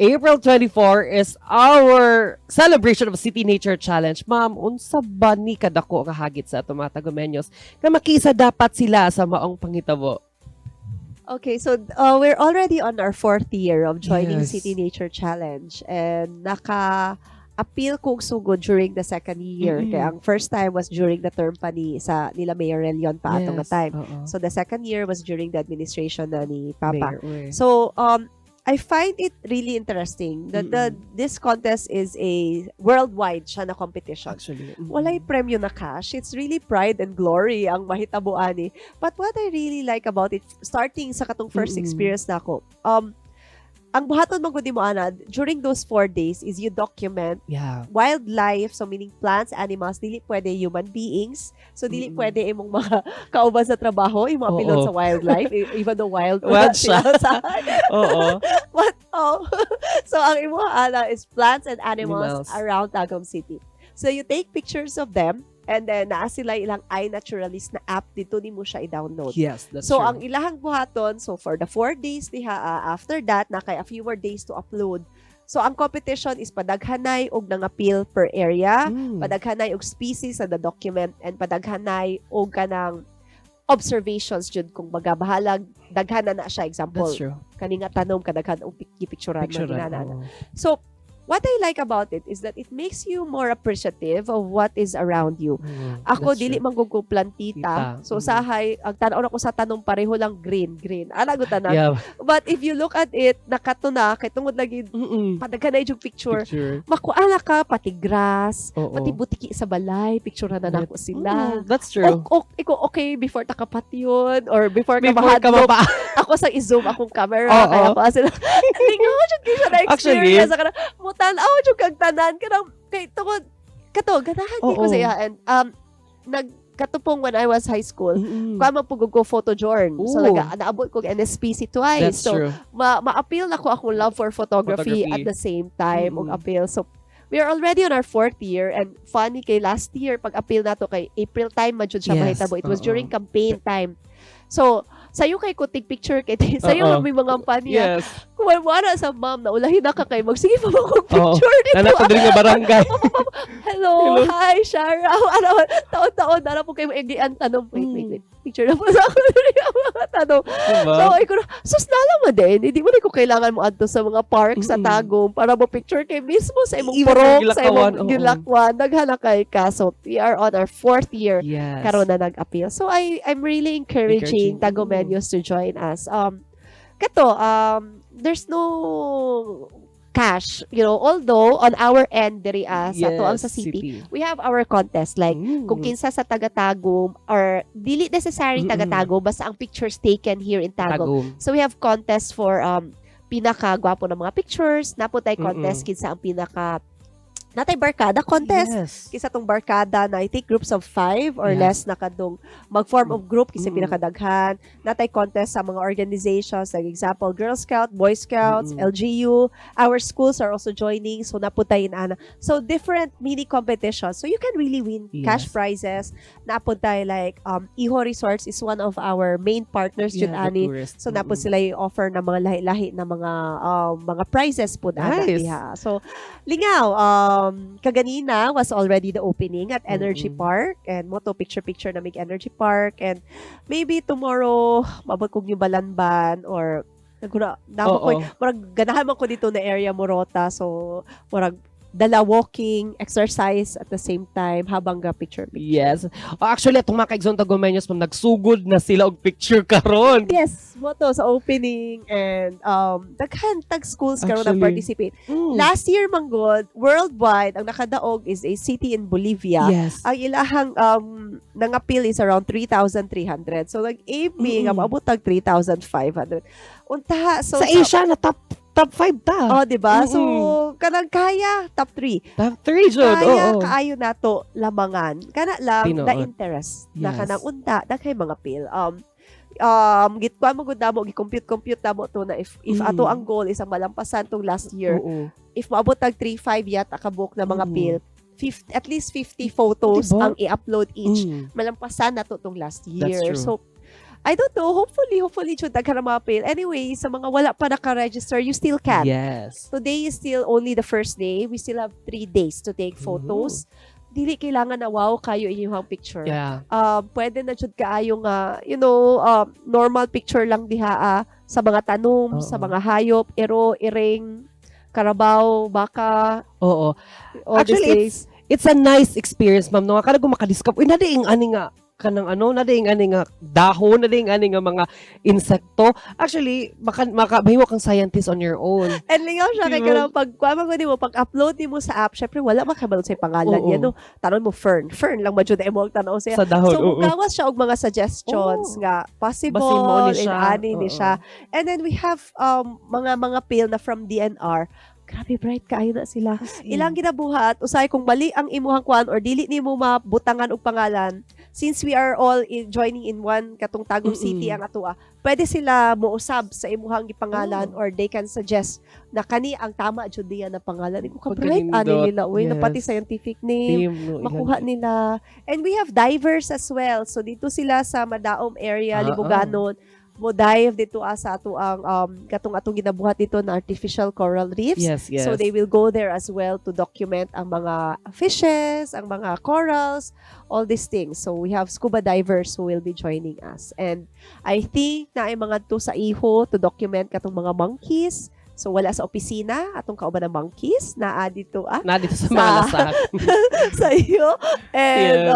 April 24 is our celebration of City Nature Challenge. Ma'am, unsa ba ni kadako nga hagit sa atong mga Tagumenyos nga makisa dapat sila sa maong panghitabo? Okay, so we're already on our fourth year of joining City Nature Challenge and naka appeal kong sugod during the second year. Kaya ang first time was during the term pa ni sa nila Mayor Relion pa ato nga time. Oo. So the second year was during the administration na ni Papa. Mayor Uy. So I find it really interesting that this contest is a worldwide siya na competition. Actually. Walay premyo na cash. It's really pride and glory ang mahitabo ani. But what I really like about it, starting sa katong first experience na ako, ang buhaton man gud mo ana during those 4 days is you document wildlife, so meaning plants, animals, dili pwede human beings. So dili pwede imong mga kauban sa trabaho, imong mga pilot sa wildlife, even though wild Wild siya. sila sa Oo. But oh, so ang imong ana is plants and animals Animals. around Tagum City. So you take pictures of them. And then naa sila ilang iNaturalist na app dito nimo siya i-download. Yes, that's So true. ang ilahang buhaton, so for the 4 days diha, after that na kay a few more days to upload. So ang competition is padaghanay og nangapil per area, padaghanay og species sa the document and padaghanay og kanang observations jud, kung baga bahalag daghan na na siya, example, That's true. Kani nga tanom kadaghan og gipicturan. Picture. Ginana na. So what I like about it is that it makes you more appreciative of what is around you. Ako, dili man gud ko plantita. Tita. So sahay ang tan-aw ko sa tanom, pareho lang green green. Ana gud tanan. But if you look at it, nakato na kay tungod lagi padaghan na yung picture. Picture. Makuha na ka pati grass, pati butiki sa balay, picture na nako sila. That's true. Ok, iko okay before ta kapatyon or before ka Before ka mahadlok, mapa. Ako sa i-zoom akong camera kaya ako sila lingaw jud kay siya na Actually, experience kana mutan-aw jud kag tanan kanang kay tungod kato ganahan kay ko sa iya and nag katupong when I was high school, kuha man pud ko photo journ, so Ooh. Naabot ko NSPC twice. That's So true. Ma-appeal na ko akong love for photography, Photography. At the same time og appeal. So we are already on our fourth year and funny kay last year pag appeal nato kay April time man jud siya mahitabo. It was during campaign time. So sayo kay ko take picture kay sayo may mga kampanya. Kung wala sa ma'am na ulahin na ka kay magsige pa mo kog picture dito. Nanak diri nga barangay. Hello, Hello. Hi, Shara. Ano, taon-taon na po kayo maigian tanong. Wait, wait, wait. Picture na po sa ako diri ang mga tanong. Diba? So, ay ko na, sus na lang mo din. Hindi mo na ko kailangan mo adto sa mga park sa Tagum para mo picture kay mismo sa imong Even sa purok, sa gilakawan, imong gilakwan. Daghan na kay ka. So, we are on our fourth year karon na nag-appeal. So, I'm really encouraging Encouraging. Tagumenyos to join us. Kato, there's no cash, although on our end diri sa tuang sa city, we have our contest like kung kinsa sa taga-Tagum or dili necessary taga-Tagum, basta ang pictures taken here in Tagum. Tagum. So we have contest for pinaka gwapo ng mga pictures, naa pod tay contest kinsa ang pinaka naa tay barkada contest. Kinsa tong barkada na I think groups of five or less na kadong mag-form of group kinsa pinakadaghan. Naa tay contest sa mga organizations like example Girl Scout, Boy Scouts, LGU. Our schools are also joining, so naa pod tay ana. So different mini competitions. So you can really win cash prizes. Naa pod tay like Iho Resorts is one of our main partners jud Yeah, the ani. tourist. So naa pod sila i-offer na mga lahi-lahi na mga prizes po ana diha. So lingaw, kaganina was already the opening at Energy Park and mao to picture picture na mig Energy Park and maybe tomorrow mabot kog New Balanban or nagura namo ko murag ganahan man ko dito na area Morota, so murag dala walking exercise at the same time habang ga picture picture. Yes. Oh, actually, atong mga kaigsoon Tagumenyos, ma'am, nagsugod na sila og picture karon. Yes, mao to sa opening and daghan tag schools karon na Actually. participate. Last year manggod, worldwide ang nakadaog is a city in Bolivia. Ang ilahang nangapil is around 3,300. So nag-aim mi nga maabot tag 3,500. Unta so Sa Asia na top top 5 ta. Oh, di ba? So kanang kaya top 3. Top 3 jud. Kaya kaayo nato lamangan. Kana lang Tinuod. the interest na kanang unta daghay mga pil. Gitkuan mo gud namo, gi-compute compute namo to na if ato ang goal is ang malampasan tong last year, if maabot tag 3-5 yata kabuok na mga pil, 50, at least 50 photos Diba? ang i-upload each, malampasan na to tong last That's year. true. So, I don't know. Hopefully, hopefully, jud daghan ang mga pil. Anyway, sa mga wala pa naka-register, you still can. Today is still only the first day. We still have 3 days to take photos. Dili kailangan na wow kayo inyong picture. Pwede na jud kaayo nga, normal picture lang diha sa mga tanom, sa mga hayop, ero, iring, karabaw, baka, all these Actually, days. It's a nice experience, ma'am. No, kada ko makadiscover, uy, nadiing ani nga kanang ano, nadiing ani nga dahon, nadiing ani nga mga insekto. Actually, maka mahimo kang scientist on your own. And lingaw siya kay Diba? kanang pag kuha man gud nimo, pag upload nimo sa app, syempre wala man kabalo sa pangalan niya, no. Tanon mo fern, fern lang man jud imo ang tan-aw siya. Sa dahon. So mugawas siya og mga suggestions nga possible Basin mo ni and siya. ani ni siya. And then we have mga pil na from DNR. Grabe bright kaayo na sila. As in. Ilang ginabuhat, usay kung mali ang imuhang kuan or dili nimo mabutangan og pangalan, Since we are all joining in one katong Tagum City ang atoa, pwede sila mousab sa imuhang gipangalan or they can suggest na kani ang tama jud niya na pangalan. Ko ka-bright ani Pagkanindot. nila uy, na pati scientific name Team, no, makuha nila. And we have divers as well. So dito sila sa Madaom area, Libuganon, mo dive dito sa ato ang katong atong ginabuhat dito na artificial coral reefs. So they will go there as well to document ang mga fishes, ang mga corals, all these things. So we have scuba divers who will be joining us. And I think na ay mga to sa iho to document katong mga monkeys. So wala sa opisina atong kauban ng monkeys naa dito Na dito sa Malasak. sa iyo. And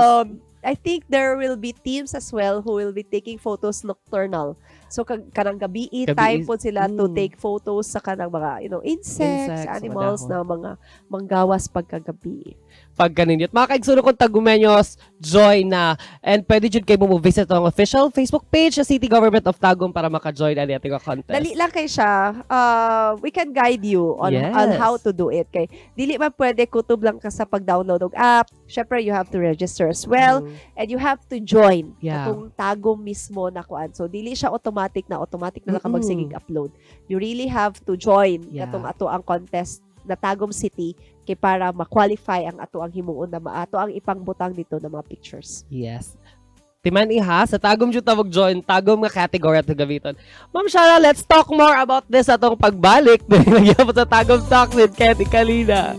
I think there will be teams as well who will be taking photos nocturnal. So kanang gabi, Gabi time po sila to take photos sa kanang mga insects, Insects, animals mga na mga manggawas pagkagabi. Pagkanindiot. Mga kaigsuonan kong Tagumenyos, join na. And pwede jud kayo mo visit ang official Facebook page sa City Government of Tagum para maka-join ani ating contest. Dali lang kay siya. We can guide you on how to do it. Kay dili man pwede kutob lang ka sa pag-download og app. Syempre you have to register as well and you have to join katong Tagum mismo na kuan. So dili siya automatic na lang ka magsigig upload. You really have to join katong ato ang contest na Tagum City kay para ma-qualify ang ato ang himuon na maato ang ipangbutang dito na mga pictures. Yes. Timan iha, sa Tagum jud ta join Tagum nga category at gamiton. Ma'am Shara, let's talk more about this atong pagbalik. Dili sa Tagum Talks with Ketty Kalina.